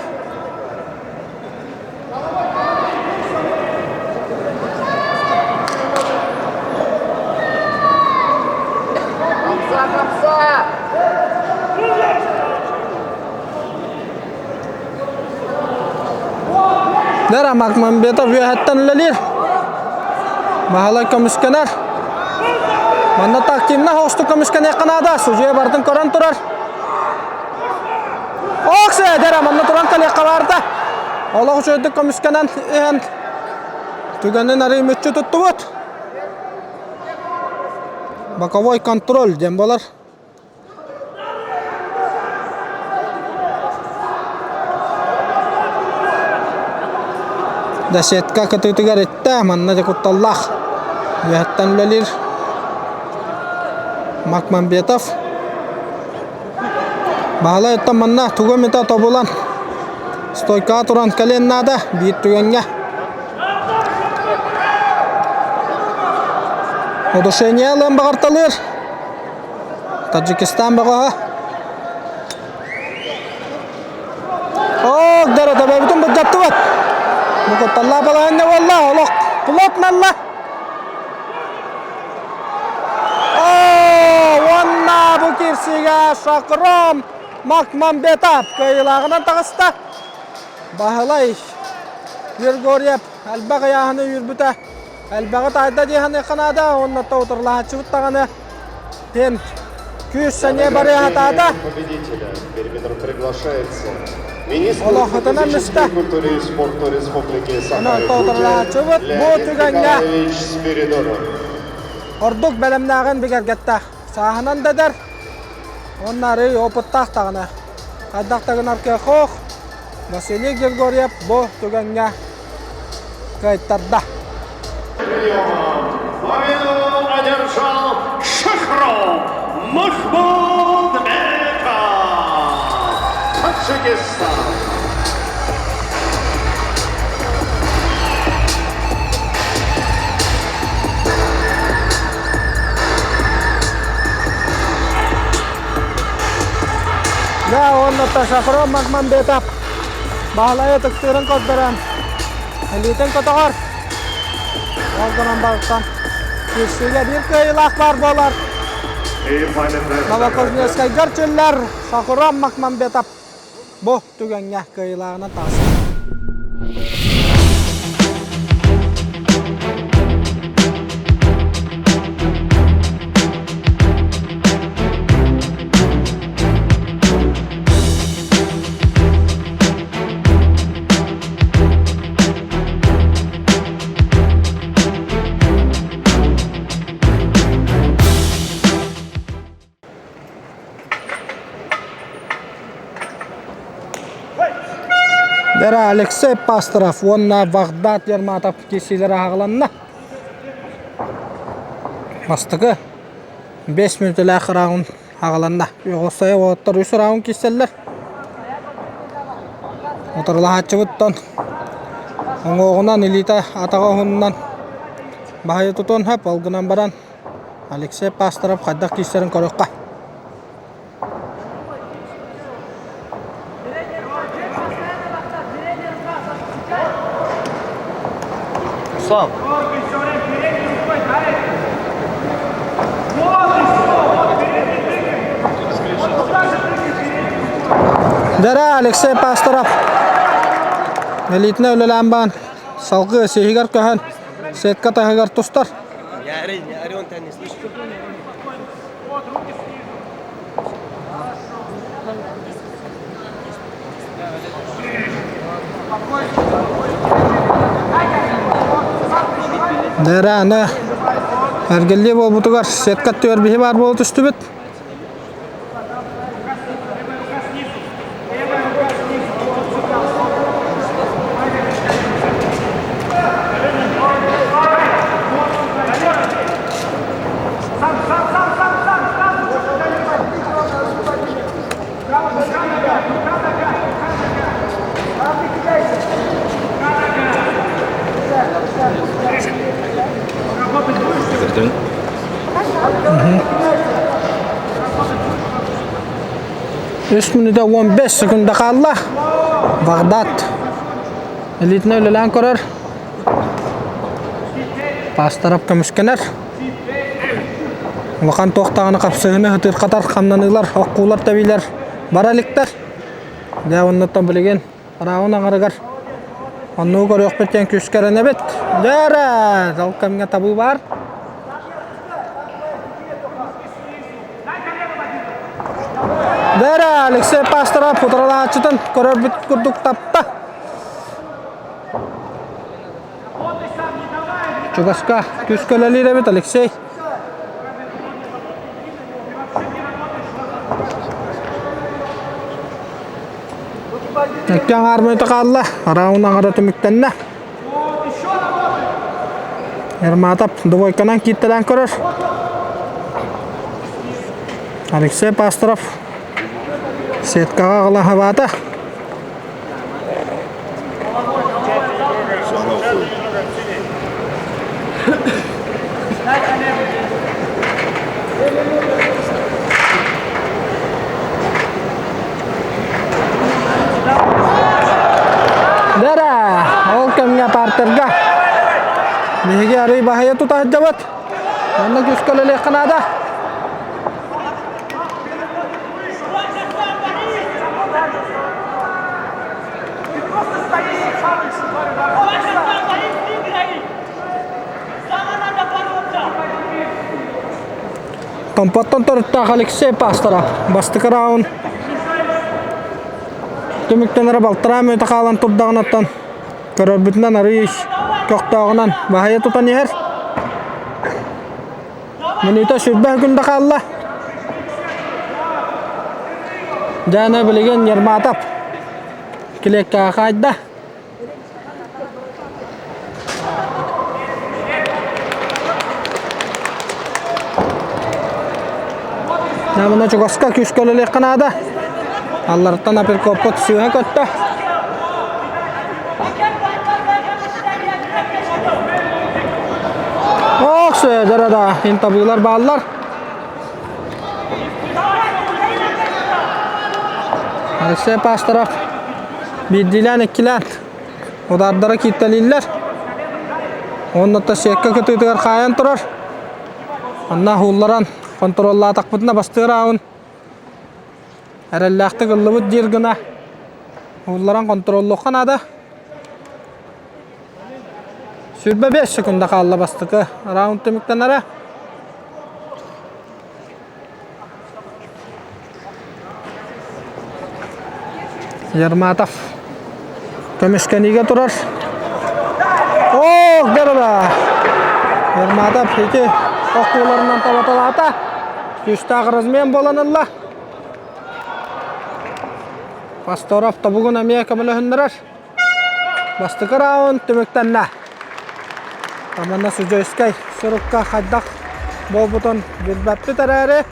B: Дара Макмамбетов үөһэттэн үлэлиир. Баһылай көмүскэнэр. Манна тактивно хоостук көмүскэниэххэ наада. Судьуйа барытын көрөн турар. Оксе дара манна туран кэлиэххэ баарда. Олох үчүгэйдик көмүскэнэн иһэн түгэнин арый мүччү туттубут. Боковой контроль диэн буолар. Десятка кытыытыгар иттэ, манна дьэ кутталлаах. Үөһэттэн үлэлиир Макмамбетов. Баһылай оттон манна тугу эмитэ тобулан стойкаҕа туран кэлиэн наада биир түгэҥҥэ. Удушение ылыан баҕарталыыр. Таджикистан бөҕөһө. Ок, дара төбөбүтүн былдьаттыбыт. Бу кутталлаах балаһыанньа буолла, олох плотналла. Оо, уонна бу киирсиигэ Шакром Макмамбетов кыайыылааҕынан таҕыста. Баһылай Григорьев элбэх ыйааһыны үүрбүтэ. Элбэҕи таайда дии саныахха наада уонна утарылаһааччыбыт даҕаны диэн күүс-сэниэ барыа сатаата.
K: Победителя периметр приглашается министр
B: Олохотунан миста.
K: физической культуры и спорта Республики
B: Онон утарылаһааччыбыт бу
K: Леонид
B: түгэҥҥэ
K: Николаевич Спиридонов.
B: ордук бэлэмнээҕин бигэргэтте. Сааһынан да эдэр, уонна арыый опыттаах даҕаны. Хайдах да гынар кыах Василий Григорьев бу түгэҥҥэ кыайтарда.
K: Победу одержал Шахром Махмуд Таджикистан.
B: Да, уонна Шахром Махмамбетов Баһылайы ытыктыырын көрдөрөн, илиитин көтөҕөр. Ол гынан барыттан киирсиигэ биир кыайыылаах баар буолар. Новокузнецкайгар чүллэр Шахром Махмамбетов бу түгэҥҥэ кыайыылааҕынан таҕыста. Дара Алексей Пасторов уонна Вагдат Ерматов киирсиилэрэ аҕаланна. Бастакы 5 мүнүүтэлээх раунд аҕаланна. Оҕосойо уолаттар үс раунд киирсэллэр. Утарылаһааччыбыттан уҥуоҕунан илиитэ атаҕа уһунунан баһыйа тутуон сөп, ол гынан баран Алексей Пасторов хайдах киирсэрин көрүөххэ.
M: Руслан.
B: Дара Алексей Пасторов элитнэ үлэлээн баан салгыы сиһигэр көһөн сетка таһыгар тустар.
M: Не ори, не ори, он тебя не слышит.
B: Дэрээнэ эргиллии буолбутугар сетка түөр биһи баар буола түстүбүт. Үс мүнүүтэ 15 секунда хаалла. Багдад элитинэ үлэлээн көрөр. Пастарап көмүскэнэр. Улахан туохтаҕына хапсыһыны ытырхатар хамнаныылар, оккуулар тэбиилэр бара иликтэр. Дьэ оннуттан билигин Араун аҥарыгар оннугу көрүөхпүт диэн күүскэ эрэнэбит. Дьэ эрэ, ол кэмҥэ табыы баар. Дьэ эрэ, Алексей Пасторов утарылааччытын көрөрбүт курдук тапта. Чугаска күүскэ үлэлиир эбит Алексей. Икки аҥаар мүнүүтэ хаалла. Раунд аҥара түмүктэннэ. Ерматов двойканан кииртэлээн көрөр. Алексей Пасторов сеткаҕа аҕалаһабаата. Дара, ол кэмҥэ партерга биһиги арый баһыйа тута сылдьабыт. Манна күүскэ үлэлиэххэ наада. Томпоттон төрүттээх Алексей Пастора бастакы раунд түмүктэнэрэ балтараа мүнүүтэ хаалан турдаҕынаттан көрөрбүтүнэн арыый көхтөөҕүнэн баһыйа тутан иһэр. Мүнүүтэ 20 күндэ хаалла. Дьаана билигин Ерматов килиэккэҕэ хаайда. Намына чугаска күүскэ үлэлиэххэ наада. Алларыттан апперкоппут сыыһа көттө. Ох, сөдөрө да интабыылар бааллар. Алексей Пасторов биирдиилээн иккилээн удардара кииртэлииллэр. Уонна сиэккэ кытыытыгар хаайан турар. Онно уһуулларан хонтуруоллаатахпытына бастыыр аабын эрэллээхтик ыллыбыт диир гына уһуулларан хонтуруоллуохха наада. 25 секунда хаалла бастакы раунд түмүктэнэрэ. Ерматов көмүскэниигэ турар. Ох, дөрөбө! Ерматов ити охтууларынан табаталаата. Күүстээх размен буолан ылла. Пасторов тобугун эмиэ көмөлөһүннэрэр. Бастакы раунд түмүктэннэ. Манна Судьойскай сурукка хайдах буолбутун билбэппит эрээри,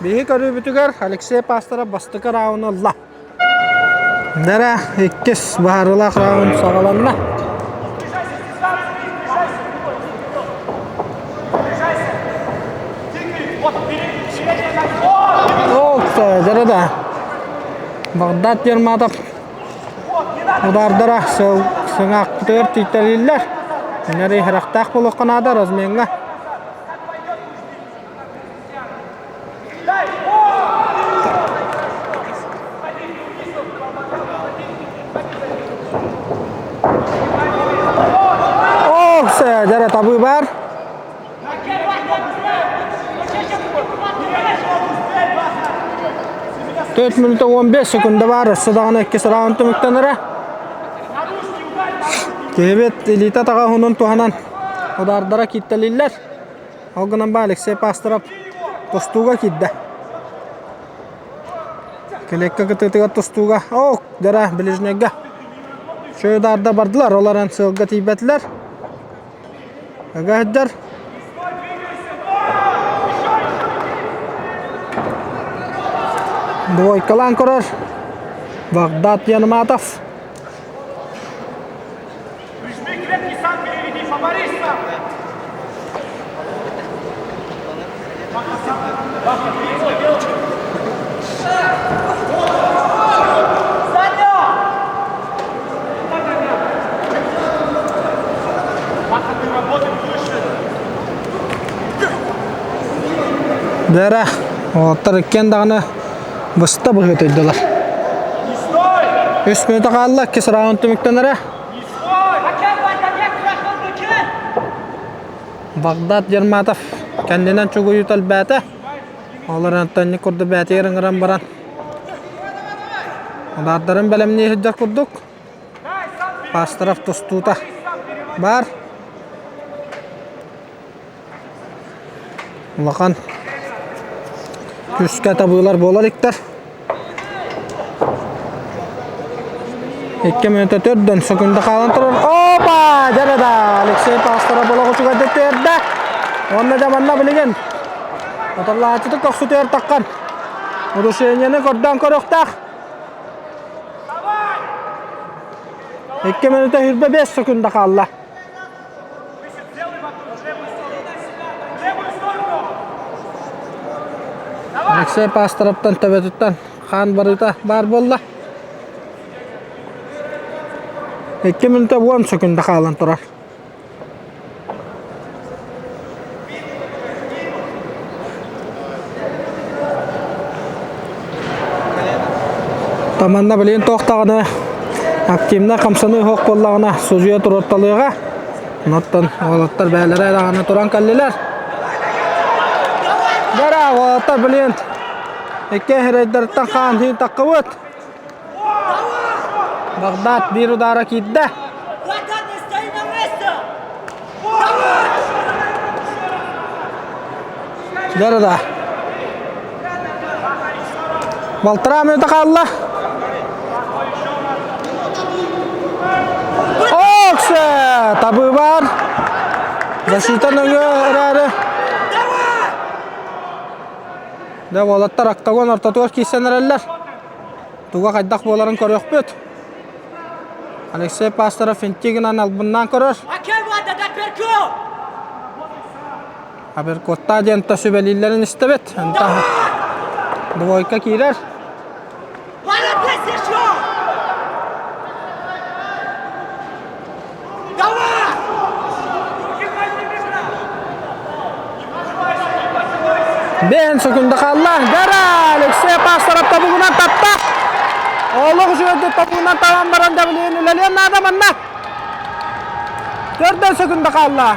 B: биһи көрүүбүтүгэр Алексей Пасторов бастакы рауну ылла. Дэрэ иккис баһаарылаах раунд саҕаланна. Ол дэрэ да. Багдад Ерматов Удаардара сыҥаахпытыгар тиийтэлииллэр. Иннэри харахтаах буолуохха наада размеҥҥа. Ох, дьэрэ табыы баар. 4 минута 15 секунда баар, өссө даҕаны иккис раунд түмүктэнэрэ. Киһибит илиитэ атаҕа уһунун туһанан удаардара кииртэлииллэр. Ол гынан ба Алексей Пасторов тустууга киирдэ. Килиэккэ кытыытыгар тустууга, ок, дара ближнейга. Үчүгэй удаарда бардылар, олорон сыалга тиийбэтилэр. Ыгаһыттар. Двойкалаан көрөр. Багдад Янматов. Дэрэ, уолаттар иккиэн даҕаны быста быһыытыйдылар. Үс мүнүүтэ хаалла, иккис раунд түмүктэнэрэ. Багдад Ерматов кэннинэн чугуйута элбээтэ. Ол эрэн төннүк курдук бээтигэр ыҥыран баран удаардарын бэлэмнии сылдьар курдук. Пасторов тустуута баар. Улахан күүскэ табыылар буолар иктэр. Икки мүнүүтэ төрдөн сөкүндэ хаалан турар. Опа! Дьэ да Алексей Пасторов олох үчүгэйдик түһэрдэ. Уонна дьэ манна билигин отоллааччыты көхсүтүгэр таххан удушениены көрдөөн көрүөхтээх. Икки мүнүүтэ хүрбэ бес сөкүндэ хаалла. Алексей Пасторовтан төбөтүттэн хаан барыыта баар буолла. Икки мүнүүтэ уон сөкүндэ хаалан турар. Таманна билигин туохтаҕына активно хамсаныы суох буоллаҕына судьуйа туруорталыаҕа. Онтон уолаттар бэйэлэрэ даҕаны туран кэллилэр. Бара уолаттар билигин икки эһэрэйдэриттэн хаан иһин таххыбыт. Багдад биир удаара киирдэ. Да-да-да. Балтараа мүнүүтэ хаалла. Оксе! Табыы бар. Защита нөҥүө эрээри. Дэ уолаттар октагон ортотугар киирсэн эрэллэр. Туга хайдах буоларын көрүөхпүт. Алексей Пасторов интигинан албыннаан көрөр. Аберкотта диэн та сүбэлииллэрин истэбит. Двойка киирэр. Бээн сөкүндэ хаалла. Гара Алексей Пасторов тобугунан тапта. Олох үчүгэйдик тобугунан табан баран дабылыйын үлэлиэн наада манна. Төрдөн сөкүндэ хаалла.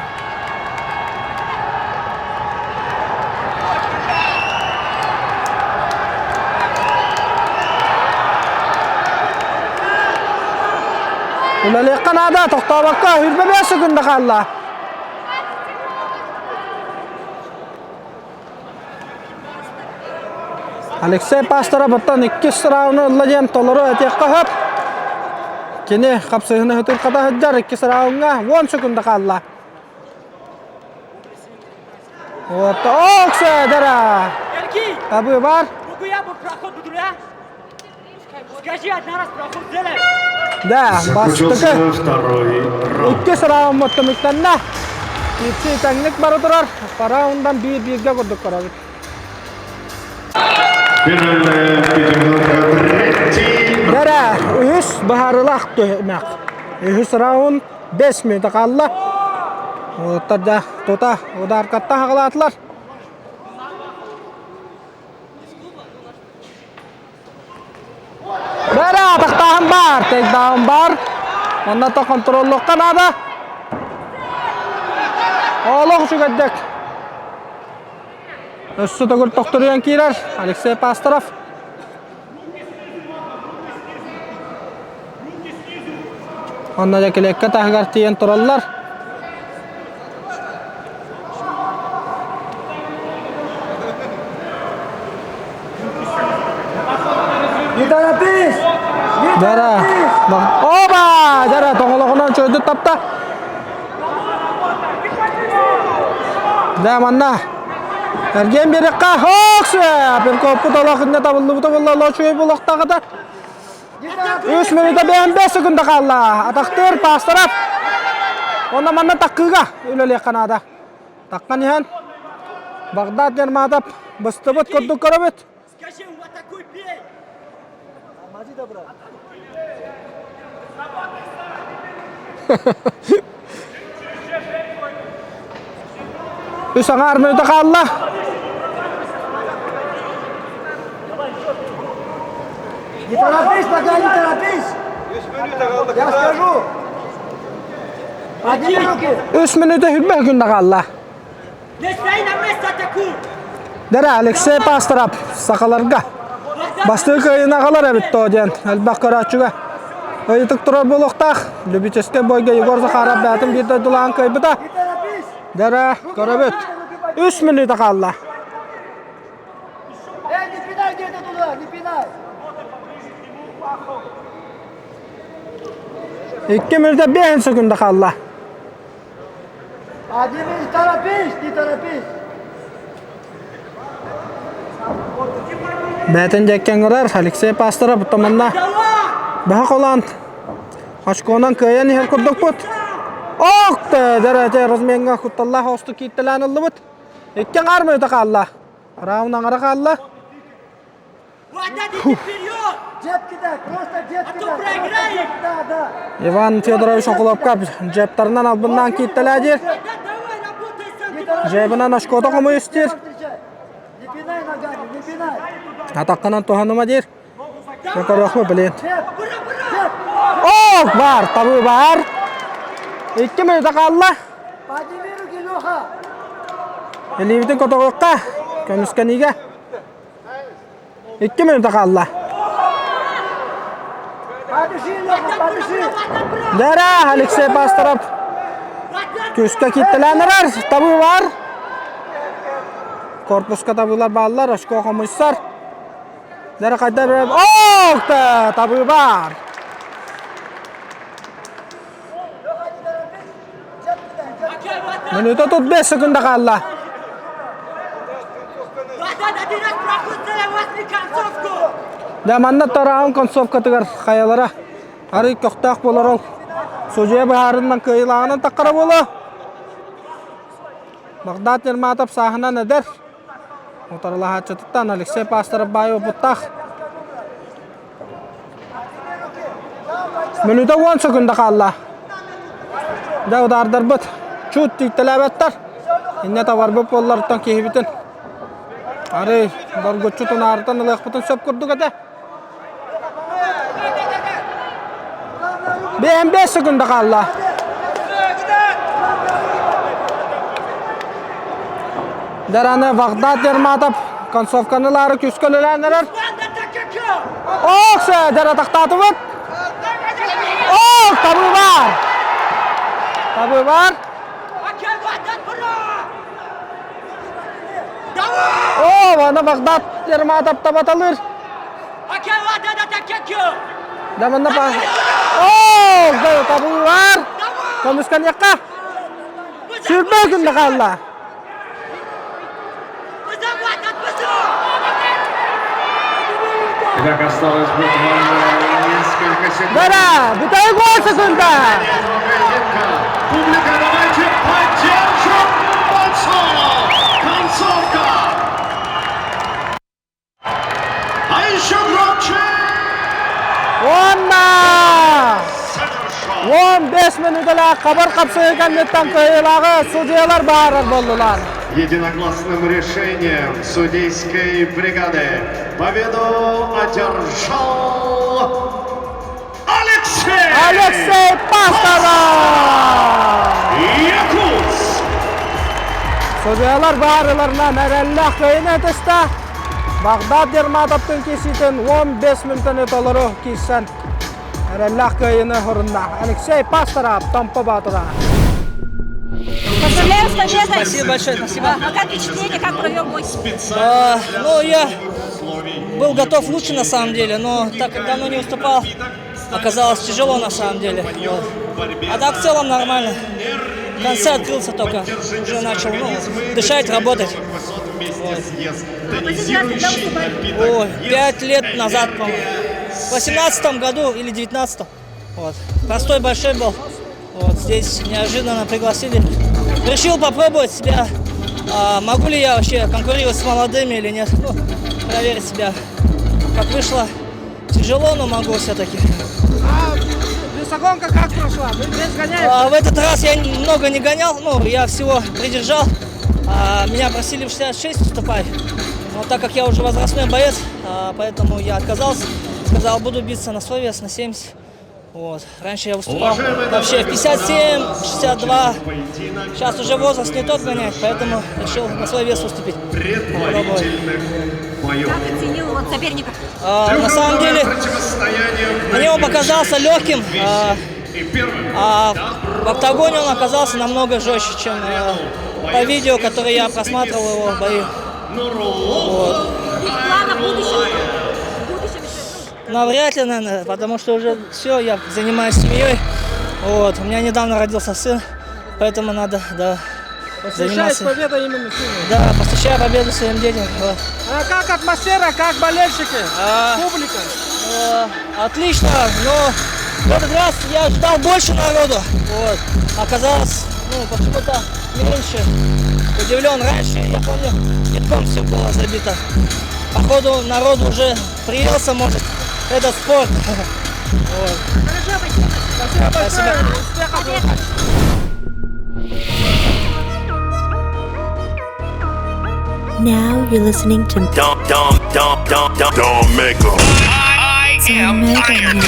B: Үлэлиэххэ наада, тохтообокко, үрбэ бэс секунда хаалла. Алексей Пасторов оттон иккис рауну ылла диэн толору этиэххэ сөп. Кини хапсыһыны хытырхата сылдьар иккис рауҥҥа 10 секунда хаалла. Вот, Окседера! Табы бар.
L: Скажи, одна раз проход сделай.
B: Да, бастакы
K: второй раунд.
B: Иккис раунд түмүктэннэ. Икки тэҥник бара турар. Раундан биир-бииргэ курдук көрөбүт.
K: Финальная пятиминутка третий.
B: Бэрэ, үһүс быһаарыылаах түһүмэх. Үһүс раунд 5 мүнүүтэ хаалла. Уолаттар да тута ударкаттан хаҕалаатылар. Бэрэ атахтааһын баар, тейкдаун баар. Онно то контроллуохха наада. Олох үчүгэйдик. Өссө төгүл тохторуйан киирэр Алексей Пасторов. Онно дьэ килиэккэ таһыгар тиийэн тураллар. Дара. Оба! Дара тоҥолоҕунан чойдут тапта. Да манна. Эргиэн биэрэххэ. Оксе! Перкоппут олох инне табыллыбыта буолла, лочуй булуохтаҕыта. Үс мүнүүтэ бэйэм бэс секунда хаалла. Атахтыыр Пасторов. Онно манна таккыыга үлэлиэххэ наада. Таккан иһэн. Багдад Ерматов быстыбыт курдук көрөбүт. Үс аҥаар мүнүүтэ хаалла.
J: Не торопись, пока не торопись. Я скажу. Подними руки.
B: Үс мүнүүтэ хүрбэ күннэ хаалла. Дэрэ Алексей Пасторов сахаларга бастакы кыайыыны аҕалар эбит то диэн элбэх көрөөччүгэ ыйытык турар буолуохтаах. Любительскай бойга Егор Захаров бэйэтин биир дойдулаан кыайбыта. Дэрэ көрөбүт. Үс мүнүүтэ хаалла.
J: Эй, не пинай где-то туда, не пинай.
B: Икки мүнүүтэ биэһин секунда хаалла.
J: Один, не торопись, не торопись.
B: Бэйэтин дьэккэн көрөр Алексей Пасторов манна баһа холоон очконан кыайан иһэр курдукпут. Ох, дэрэ размеҥҥа кутталлаах оосту кииттэлээн ыллыбыт. Икки аҥаар мүнүүтэ хаалла. Раунд аҥара хаалла. Иван Федорович Окуловка джебтарынан албыннаан кииттэлээ диир. Джебынан очкота хомуйустир. Атаққынан туһаныма диир. Көрөхпө блин. Ох, бар, табы бар. Икки минута қалла. Илиибитин котоҕуохха, көмүскэниигэ. Икки минута хаалла. Дара Алексей Пасторов күскэ киттэлээн эрэр. Табыы бар. Корпуска табыылар бааллар, очко хомуйсар. Дара хайда берем. Ох, табыы бар. Минута тут 5 секунда хаалла. Дьэ манна тараан концовкатыгар хайалара арый көхтөөх буолар ол судьуйа быһаарынан кыайыылааҕынан таххара буолуо. Багдад Ерматов сааһынан эдэр. Утарылаһааччытыттан Алексей Пасторов баай опыттаах. Мүнүүтэ уон секунда хаалла. Дьэ удаардарбыт чуут тиийтэлээбэттэр. Инньэ табарбыт буолларыттан киһибитин арый доргуччу тунаарытан ылыахпытын сөп курдук этэ. Биэһэн биэс секунда хаалла. Дараны Вагдад Ерматов концовканы ылаары күүскэ үлэлээн эрэр. Ох, дара тахтаатыбыт. Ох, табыы бар. Табыы бар. О, аны Вагдад Ерматов табаталыр. Да манна па. О, табыы бар. Көмүскэниэххэ. Сүүрбэ күн хаалла.
K: Итак, осталось буквально несколько секунд.
B: Бара, бүтэй гол секунда.
K: Публика, давайте поддержим бойцов! Концовка! А еще громче!
B: Уонна! 15 минуталаах хабар хапсыһыы кэнниттэн кыайыылааҕы судьуйалар баарар буоллулар.
K: Единогласным решением судейской бригады победу одержал Алексей!
B: Алексей Пасторов!
K: Якутск!
B: Судьуйалар баарыларынан эрэллээх кыайыыны ытыста. Багдад Ерматовтын киирсиитин 15 мүнүүтэни толору киирсэн эрэллээх кыайыыны орунна. Алексей Пасторов, Томпо Боотура.
I: Поздравляю с победой!
A: Спасибо большое, спасибо.
I: А как впечатление, как провел бой?
A: А, ну, я был готов лучше на самом деле, но так как давно не выступал, оказалось тяжело на самом деле. Вот. А так в целом нормально. В конце открылся только, уже начал ну, дышать, работать. Вот. Ой, 5 лет назад, по-моему. В 18 году или 19 Вот. Простой большой был. Вот здесь неожиданно пригласили. Решил попробовать себя.
N: А могу ли я вообще конкурировать с молодыми или нет? Ну, проверить себя. Как вышло, тяжело, но могу все-таки.
B: А весогонка как прошла? Без гоняешь?
N: А, в этот раз я много не гонял, ну, я всего придержал. А, меня просили в 66 выступать. Но так как я уже возрастной боец, а, поэтому я отказался. Сказал, буду биться на свой вес, на 70. Вот. Раньше я выступал вообще в 57, 62. Сейчас уже возраст не тот гонять, поэтому решил на свой вес выступить.
K: Попробовать.
I: Как оценил вот соперников?
N: А, на самом деле, мне он показался легким, а, а в октагоне он оказался намного жестче, чем по видео, которое я просматривал его в бою. Вот.
I: Планы в будущем? В будущем еще?
N: Навряд ли, наверное, потому что уже все, я занимаюсь семьей. Вот. У меня недавно родился сын, поэтому надо, да,
B: Посвящаешь
N: заниматься.
B: победу именно сыну?
N: Да, посвящаю победу своим детям. Вот.
B: А как атмосфера, как болельщики, публика?
N: Отлично, но в этот раз я ждал больше народу. Вот. Оказалось, ну, почему-то меньше. Удивлен, раньше, я помню, битком все было забито. Походу, народ уже приелся, может, этот спорт. Вот.
I: Хорошо, спасибо.
B: Спасибо большое.
N: Спасибо.
B: Успехов.
O: Now you're listening to
P: Dum dum dum dum dum dum make 'em.
O: I am Iron.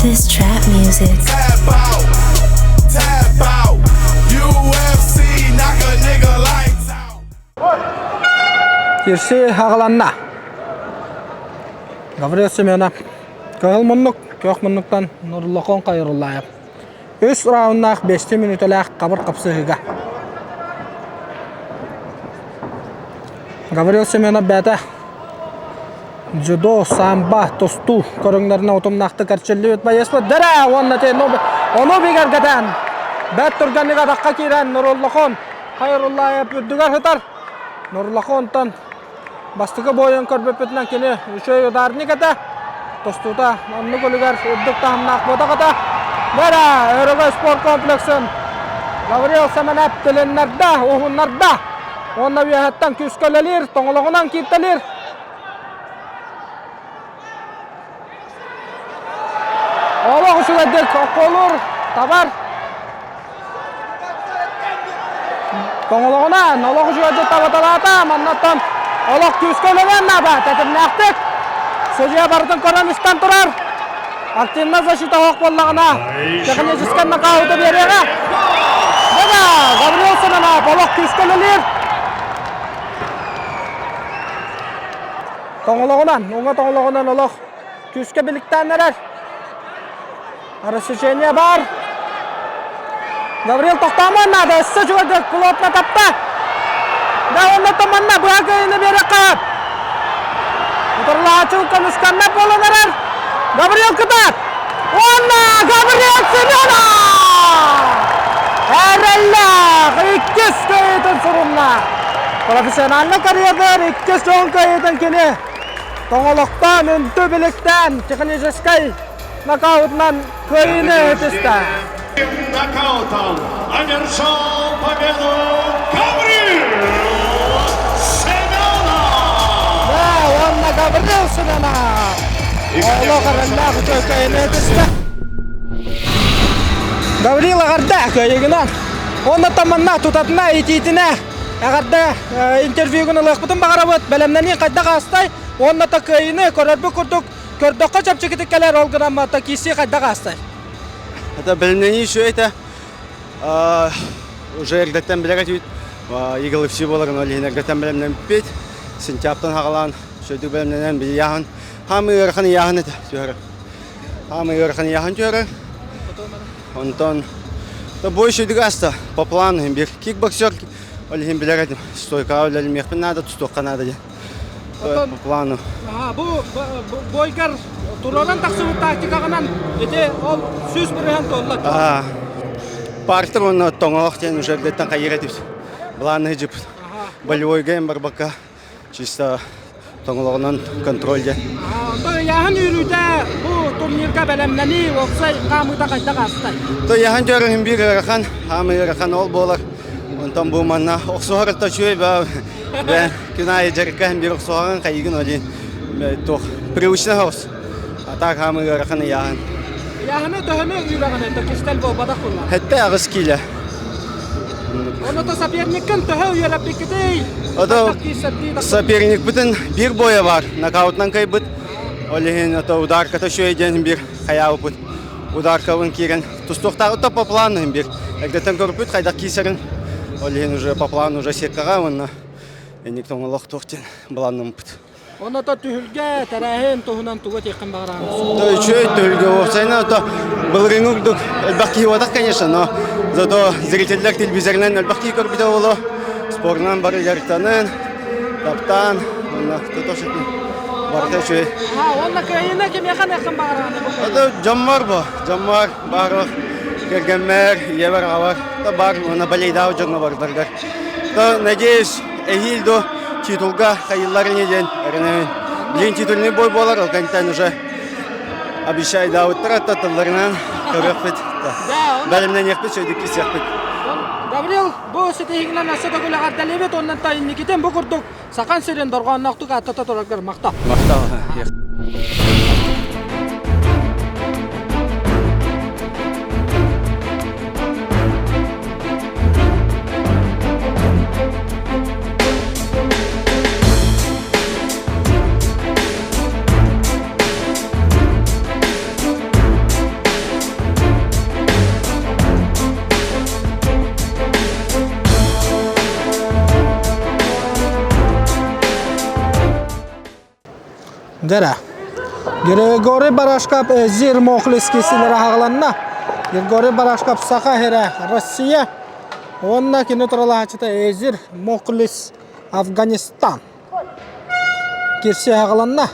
O: This trap music.
P: Tap out, tap out. UFC knock a nigga lights out.
B: Кирси аҕаланна. Гаврил Семенов кыһыл муннук, күөх муннуктан Нурлахон Хайруллаев. Үс рауннаах бэстии мүнүүтэлээх хабыр хапсыһыыга. Гаврил Семенов бэйэтэ дзюдо, самбо, тустуу көрүҥнэринэн утумнаахтык эрчиллибит байыаспыт. Дэрэ уонна ону бигэргэтэн бэрт түргэнник атахха киирэн Нурлахон Хайруллаев үрдүгэр сытар. Нурлахонтон бастакы буойун көрбүппүтүнэн кини үчүгэй ударник этэ. Тустуута оннук үлүгэр үрдүк таһымнаах буотах этэ. Бэрэ Өрөгөй спорт комплексын Гаврил Семенов тилиннэрдэ, уһуннарда. Уонна үөһэттэн күүскэ үлэлиир, тоҥолоҕунан кииртэлиир. Олох үчүгэйдик окколуур, табар. Тоҥолоҕунан олох үчүгэйдик табаталаата. Маннаттан олох күүскэ үлэлээн наада. Тэтимнээхтик. Судья барытын көрөн истэн турар. Активно защита оһох буоллаҕына техническэй нокауты биэриэҕэ. Да, Гаврил Семенов олох күүскэ үлэлиир. Тоҥолоҕунан, уҥа тоҥолоҕунан олох күүскэ биликтээн эрэр. Рассечение бар. Гаврил тохтоомон наада, өссө үчүгэйдик плотно тапта. Да, онно томанна, быһа кыайыыны биэриэххэ. Утарылааччы көмүскэннэ буолан эрэр. Гаврил кытаат! Уонна Гаврил Семенов! Эрэллээх иккис кыайыытын сурунна. Профессиональнай карьердар иккис дьон кыайыытын кини тоҥолохтоон, үнтү биликтээн техническэй нокаутунан кыайыыны ытыста.
K: Нокаутом одержал победу Гаврил Семенов!
B: Да, уонна Гаврил Семенов! Олох эрэллээх үчүгэй кыайыыны ытыста. Гаврил эҕэрдэ кыайыыгынан. Уонна таманна тутатына итиитинэ эҕэрдэ интервьюгун ылыахпытын баҕарабыт. Бэлэмнэнии хайдах аастай? Уонна та кыайыыны көрөрбүт курдук көрдөххө чэпчэкитик кэлэр, ол гынан та киирсии хайдах аастай?
Q: Это бэлэмнэнии үчүгэй этэ. Уже эрдэттэн билэр этибит. Eagle FC буоларын ол иһин эрдэттэн бэлэмнэммиппит. Сентябрьтан хаҕалаан сөйдүк бэлэмнэнэн билияһын хаамыы ыарахан ыйааһын этэ түһэрэр. Хаамыы ыарахан ыйааһын түһэрэр. Онтон бой үчүгдүк ааста. По плану иһин биир кикбоксер ол иһин билэр этим. Стойкаҕа үлэлимиэхпин наада, тустуохха наада диэн. По плану.
B: Бу бойгар туруоран тахсыбыт тактикаҕынан ити ол 100% туолла.
Q: Партер уонна тоҥолох диэн уже эрдэттэн хайыыр этибит. Былаанны жып болевойга эм барбакка чисто тоҥолоҕунан контроль диэн.
B: Онтон ыйааһын үүрүүтэ бу турнирга бэлэмнэнии уопсай хаамыыта хайдах аастай?
Q: То ыйааһын дьөрүһүн биир ыарахан, хаамыы ыарахан ол буолар. Онтон бу манна охсуһар та үчүгэй ба күн аайы дьарыкка биир охсуһаҕын хайыгын олин туох привычный хаус. А так хаамыы ыарахан ыйааһын.
B: Ыйааһыны төһөнү үүрэҕин это кистэл буолбатах буолла.
Q: Хэтте аҕыс киилэ.
B: Ону то соперниккын төһө үөрэппиккитий?
Q: Ото соперникпытын биир боя бар, нокаутынан кайбыт. Ол иһин ото ударката үчүгэй диэн биир хайаабыппыт. Ударкабын киирэн тустуохтааҕыт по плану биир. Эрдэттэн көрбүт хайдах киирсэрин. Ол иһин уже по плану уже сеткаҕа уонна инник тоҥолохтуох диэн былааннаммыт.
B: Онно түһүлгэ, тэрээһин туһунан тугу этиэххин баҕараҕын?
Q: Үчүгэй түһүлгэ уопсайынан то былырыыҥҥы курдук элбэх киһи буолбатах, конечно, но зато зрителлэр телевизорынан элбэх киһи көрбүтэ буолуо. Спорунан бары дьарыктанан, таптаан, уонна тото сытын барыта үчүгэй.
B: Уонна кыайыыны кимиэхэ аныаххын баҕараҕын?
Q: Это дьоммор бу, дьоммор, баарых, кэргэммэр, ийэбэр, аҕабар, то бар, уонна балейдаах дьоҥҥо бардаргар. То, надеюсь, эһиил до титулга хайыллар ини диэн эрэнэбин. Билигин титульный бой буолар, ол кэнниттэн уже обещай даабыттар тылларынан көрүөхпүт. Бэлэмнэниэхпит, сөйдүк кисиэхпит.
B: Гаврил, бу ситиһиҥнэн өссө төгүл эҕэрдэлиибит уонна инникитин бу курдук Сахан сирин дорҕоонноохтук ааттата тураргар махтал.
Q: Махтал.
B: Дэрэ. Григорий Барашков Эзир Мохлиский силere хаҕыланна. Григорий Барашков Саха сирэ Россия уонна кини туралааччыта Эзир Мохлис Афганистан. Кирси хаҕыланна.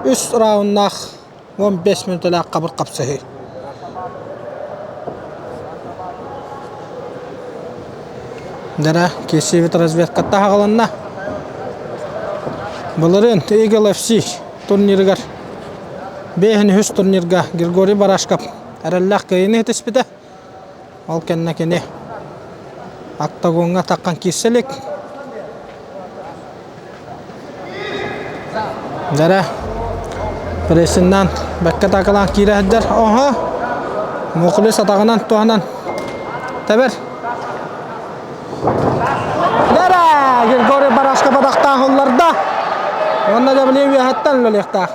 B: Үс рауннаах 15 мүнүүтэлээх хабыр хапсыһыы. Дара киирсиибит разведкатта аҕаланна. Былырыын Eagle FC турнирыгар бэһин үһүс турнирга Григорий Барашков эрэллээх кыайыыны ситиспитэ. Ол кэннэ кини октагоҥҥа таххан киирсэ илик. Дьэрэ, прессиннан бэккэ атаакалаан киирэ сылдьар. Оһо, Мухлис атаҕынан туһанан тэбэр. Дьэрэ, Григорий Барашков атахтаах ылларда. Уонна да били үөһэттэн үлэлиэхтээх.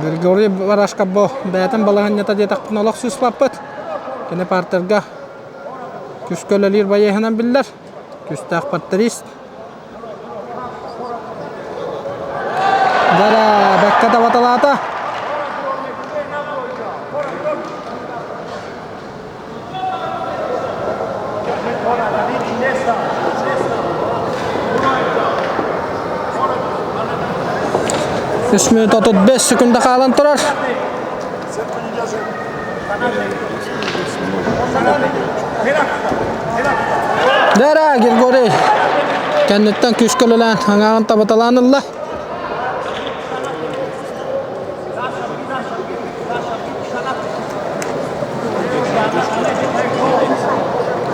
B: Григорий Барашков бу бэйэтин балаһыанньата диэтэхпинэ олох сыыспаппыт. Кини партерга күүскэ үлэлиир байыаһынан биллэр. Күүстээх партерист. Дара бэккэ табаталаата. Үс мүнүүт 35 секунда хаалан турар. Дара Григорий кэнниттэн күүскэ үлэлээн аҥааҕын табаталаан ылла.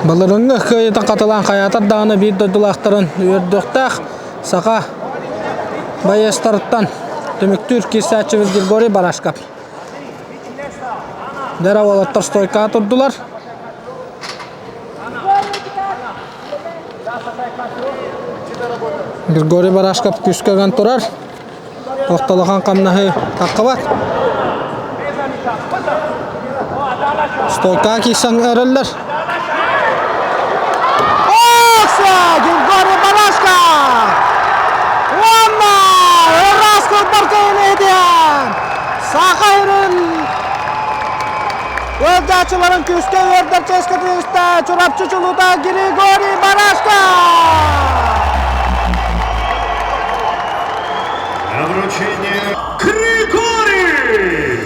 B: Былырыҥҥы кыайыытын хатылаан хайаатар даҕаны биир дойдулаахтарын үөрдүөхтээх саха байыастарыттан түмүктүүр киирсээччибит Григорий Барашков. Дьара уолаттар стойкаҕа турдулар. Григорий Барашков күүскэ ыган турар. Охтолохон хамнаһы таххыбат. Стойка киирсэн эрэллэр. Окса! Григорий Барашков! Уонна ыраас курбар кэйилиһитиэн! Саха сирин ыалдьааччыларын күүскэ үөрдэр чиэскэ тигистэ Чурапчы чулуута Григорий Барашков!
K: На вручение Григорий!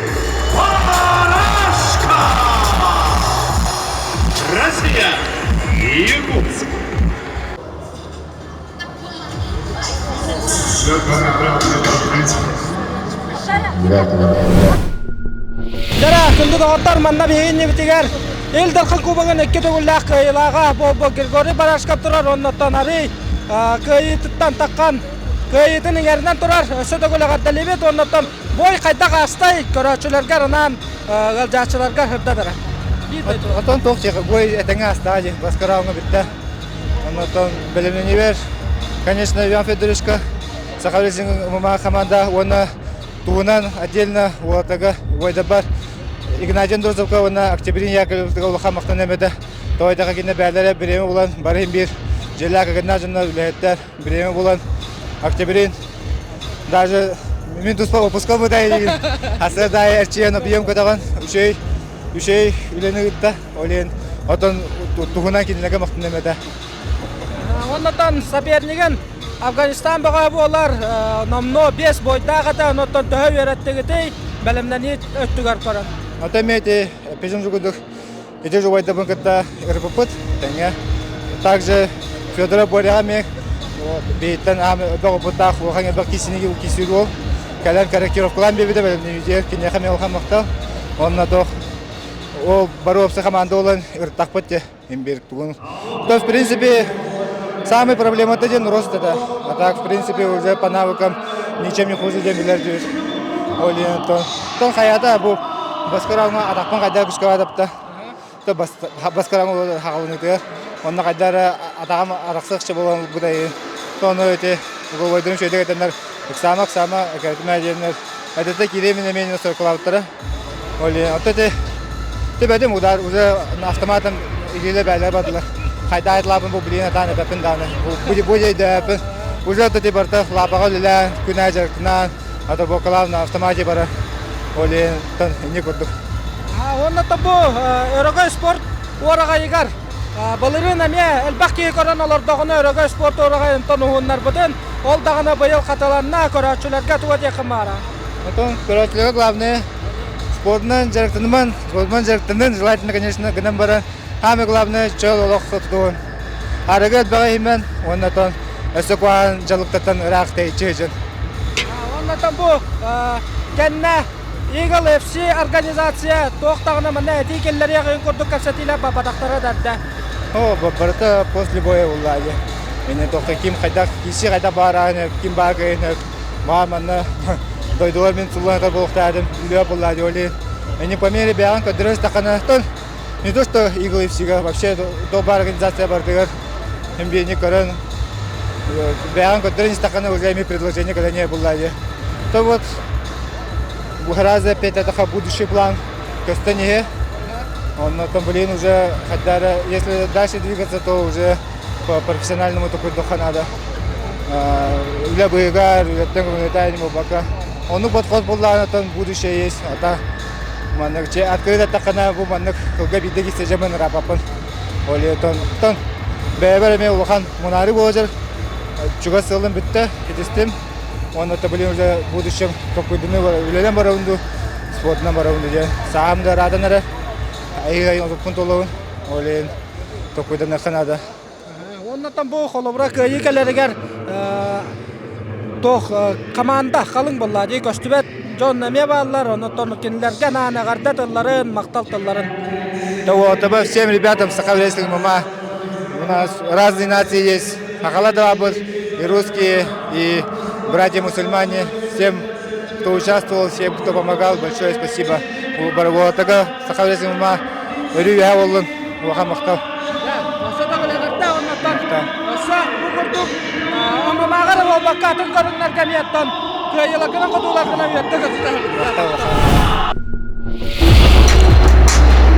B: Дара, күндү доҕоттор, манна биһиги иннибитигэр Ил Дархан Кубогын икки төгүллээх кыайыылааҕа буолбут Григорий Барашков турар, оннуттан арый кыайыытыттан таххан кыайыытын иҥэринэн турар, өссө төгүл эҕэрдэлиибит, оннуттан бой хайдах аастай көрөөччүлэргэ анаан ыалдьааччыларга сырдатара.
G: Отон туох бой этэҥҥэ астаа дии, баскарауҥа бүттэ. Оннуттан бэлэмнэнибэр, конечно, Иван Федоровичка Саха рестлинг ММА команда уонна туһунан отдельно уолаттарга убайдарбар Игнатий Андросовка уонна Октябрин Яковлевтыга улахан махтаныам этэ. Тоҕо кинэ бээлэрэ бириэмэ булан бары биир дьиэлээх кагыннаах дьоннор үлэһиттэр бириэмэ булан Октябрин даже мин туспа выпуска бытай хасыр дай эрчийэн объем көтөҕөн үчүгэй үчүгэй үлэни ыытта ол иһин отон туһунан кинилэргэ махтаныам этэ.
B: Оннотон сопернигин Афганистан бөҕө буолар, номнуо биэс бойдаах этэ, оннуттан төһө үөрэттигитий, бэлэмнэнии өттүгэр көрөн.
G: Ото эмиэ ити эппитим курдук ити жубайдабын кытта ырыппыппыт тэҥҥэ. Также Федора Боряҕа эмиэ биһиттэн аам элбэх опыттаах улахан элбэх киисиниги киисиир уол кэлэн корректировкалаан биэрбитэ бэлэмнэнии киниэхэ эмиэ улахан махтал. Онно туох ол бары уопсай команда буолан ырыттахпыт дии. Имбирь тугун. То в принципе самый проблема-то диэн рост это. А так в принципе уже по навыкам ничем не хуже диэн билэр дьүр. Ол иһин то тон хайата бу баскараңа атахпын хайда күскавадапта. То баскараңа хагалынытыгар. Онно хайдара атаҕым арахсыахча буолан бутайы. То ону эти уголовойдорум шөйдөк этеннер ыксаама ыксаама экэртимэ диэннер. Это киире мин эмиэ соркулаабыттара. Ол иһин ото ити Төбөтүм удар уже автоматом илиилэ бээлэр бардылар. Хайда айтлаапын бу билиин атаан эпэппин дааны. Бу өйдөөппүн. Уже ото барта лаапаҕа үлэлээн, күнэ дьарыктанаан, отобокалаан на автомате бара. Ол иһин инни курдук.
B: Уонна бу Өрөгөй спорт уораҕайыгар былырыын эмиэ элбэх киһи көрөн олордоҕуна Өрөгөй спорт уораҕайын уһуннарбытын, ол даҕаны быйыл хатыланна, көрөөччүлэргэ туга диэххин баара?
G: Потом көрөөччүлэргэ главное спордунан дьарыктаныман, спордунан дьарыктанын, желательно, конечно, гынан баран, самое главное чөл олох тутуһун. Арыгы элбэҕи иһимэн, уонна тон өссө куһаҕан дьалыктартан ыраах тэйиччи сылдьын.
B: Уонна бу кэннэ Eagle FC организация туох даҕаны манна этии киллэриэх курдук кэпсэтиилэр барбатахтара дэрдэ.
G: О, барыта после боя булла Мені тоқта ким хайдах, киси хайда баараны, ким баар Маа манна дойдулар мин сулланатар буолуохтаатым, үлэ буолла диоли. Они по мере бэйэҕин көрдөрөр истэххинэ, не то что Eagle FC-га, вообще добра организация бардыгар NBA-ни көрөн бэйэҕин көрдөрөн истэххинэ уже эми предложение когда не булла дии. То вот гораздо опять это будущий план көстөн иһэ. Он там, блин, уже хотя если дальше двигаться, то уже по профессиональному такой духа надо. Үлэ быыгар, үлэттэн көмөлөтөйүн буолбакка. Ону подход буллаанатан будущее есть. Ата маннык че открыт аттаххына бу маннык кылга биирдэ киирсэ дьамын ыраапаппын. Ол тон тон бэйэбэр эмиэ улахан мунаары буолар. Чугас сылым бүттэ, китистим. Уонна то блин уже в будущем токуйдуну үлэлэн барабын дуу, спортунан барабын дуу диэн. Саам да ыраатан эрэ. Айыы айын толобун. Ол иһин токуйданыахха наада.
B: Уоннаттан бу холобура кыайыы кэлэригэр туох команда халыҥ буолла дии көстүбэт дьон эмиэ бааллар, оннуттан кинилэргэ анаан эҕэрдэ тылларын, махтал тылларын.
G: Того всем ребятам Саха Рестлинг ММА. У нас разные нации есть. Сахалар да баар, и русские, и братья-мусульмане. Всем, кто участвовал, всем, кто помогал, большое спасибо. Баргуатага Саха Рестлинг ММА өрүү үһэ буоллун. Улахан махтал.
B: Өссө да эҕэрдэ оннуттан өссө бу курдук ММА-ҕа буолбакка атын көрүҥнэргэ эмиэ оттон кыайыыларгынан хотууларгынан үөрдэ көтүтэ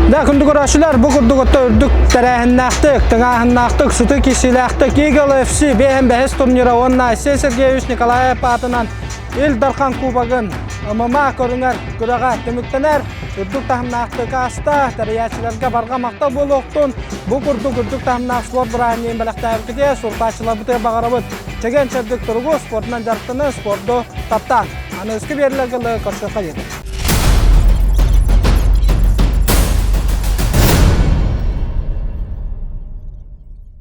B: Да, күндү көрөөччүлэр, бу курдук отто үрдүк тэрээһиннээхтик, тыҥааһыннаахтык, сытыы киирсиилээхтик Eagle FC бэһин бэһис турнира уонна Айсен Сергеевич Николаев аатынан Ил Дархан Кубогын ММА көрүҥэр күрэҕэ түмүктэнэр. Үрдүк таһымнаахтык ааста, тэрийээччилэргэ барҕа махтал буолуохтун. Бу курдук үрдүк таһымнаах спорт бырааһынньыгын бэлэхтээбиккитигэр сурутааччыларбытыгар баҕарабыт. Чэгиэн чэбдик туругу, спордунан дьарыктаныы, спорду таптаан. Аныгыскы биэрилэргэ көрсүөххэ диэн.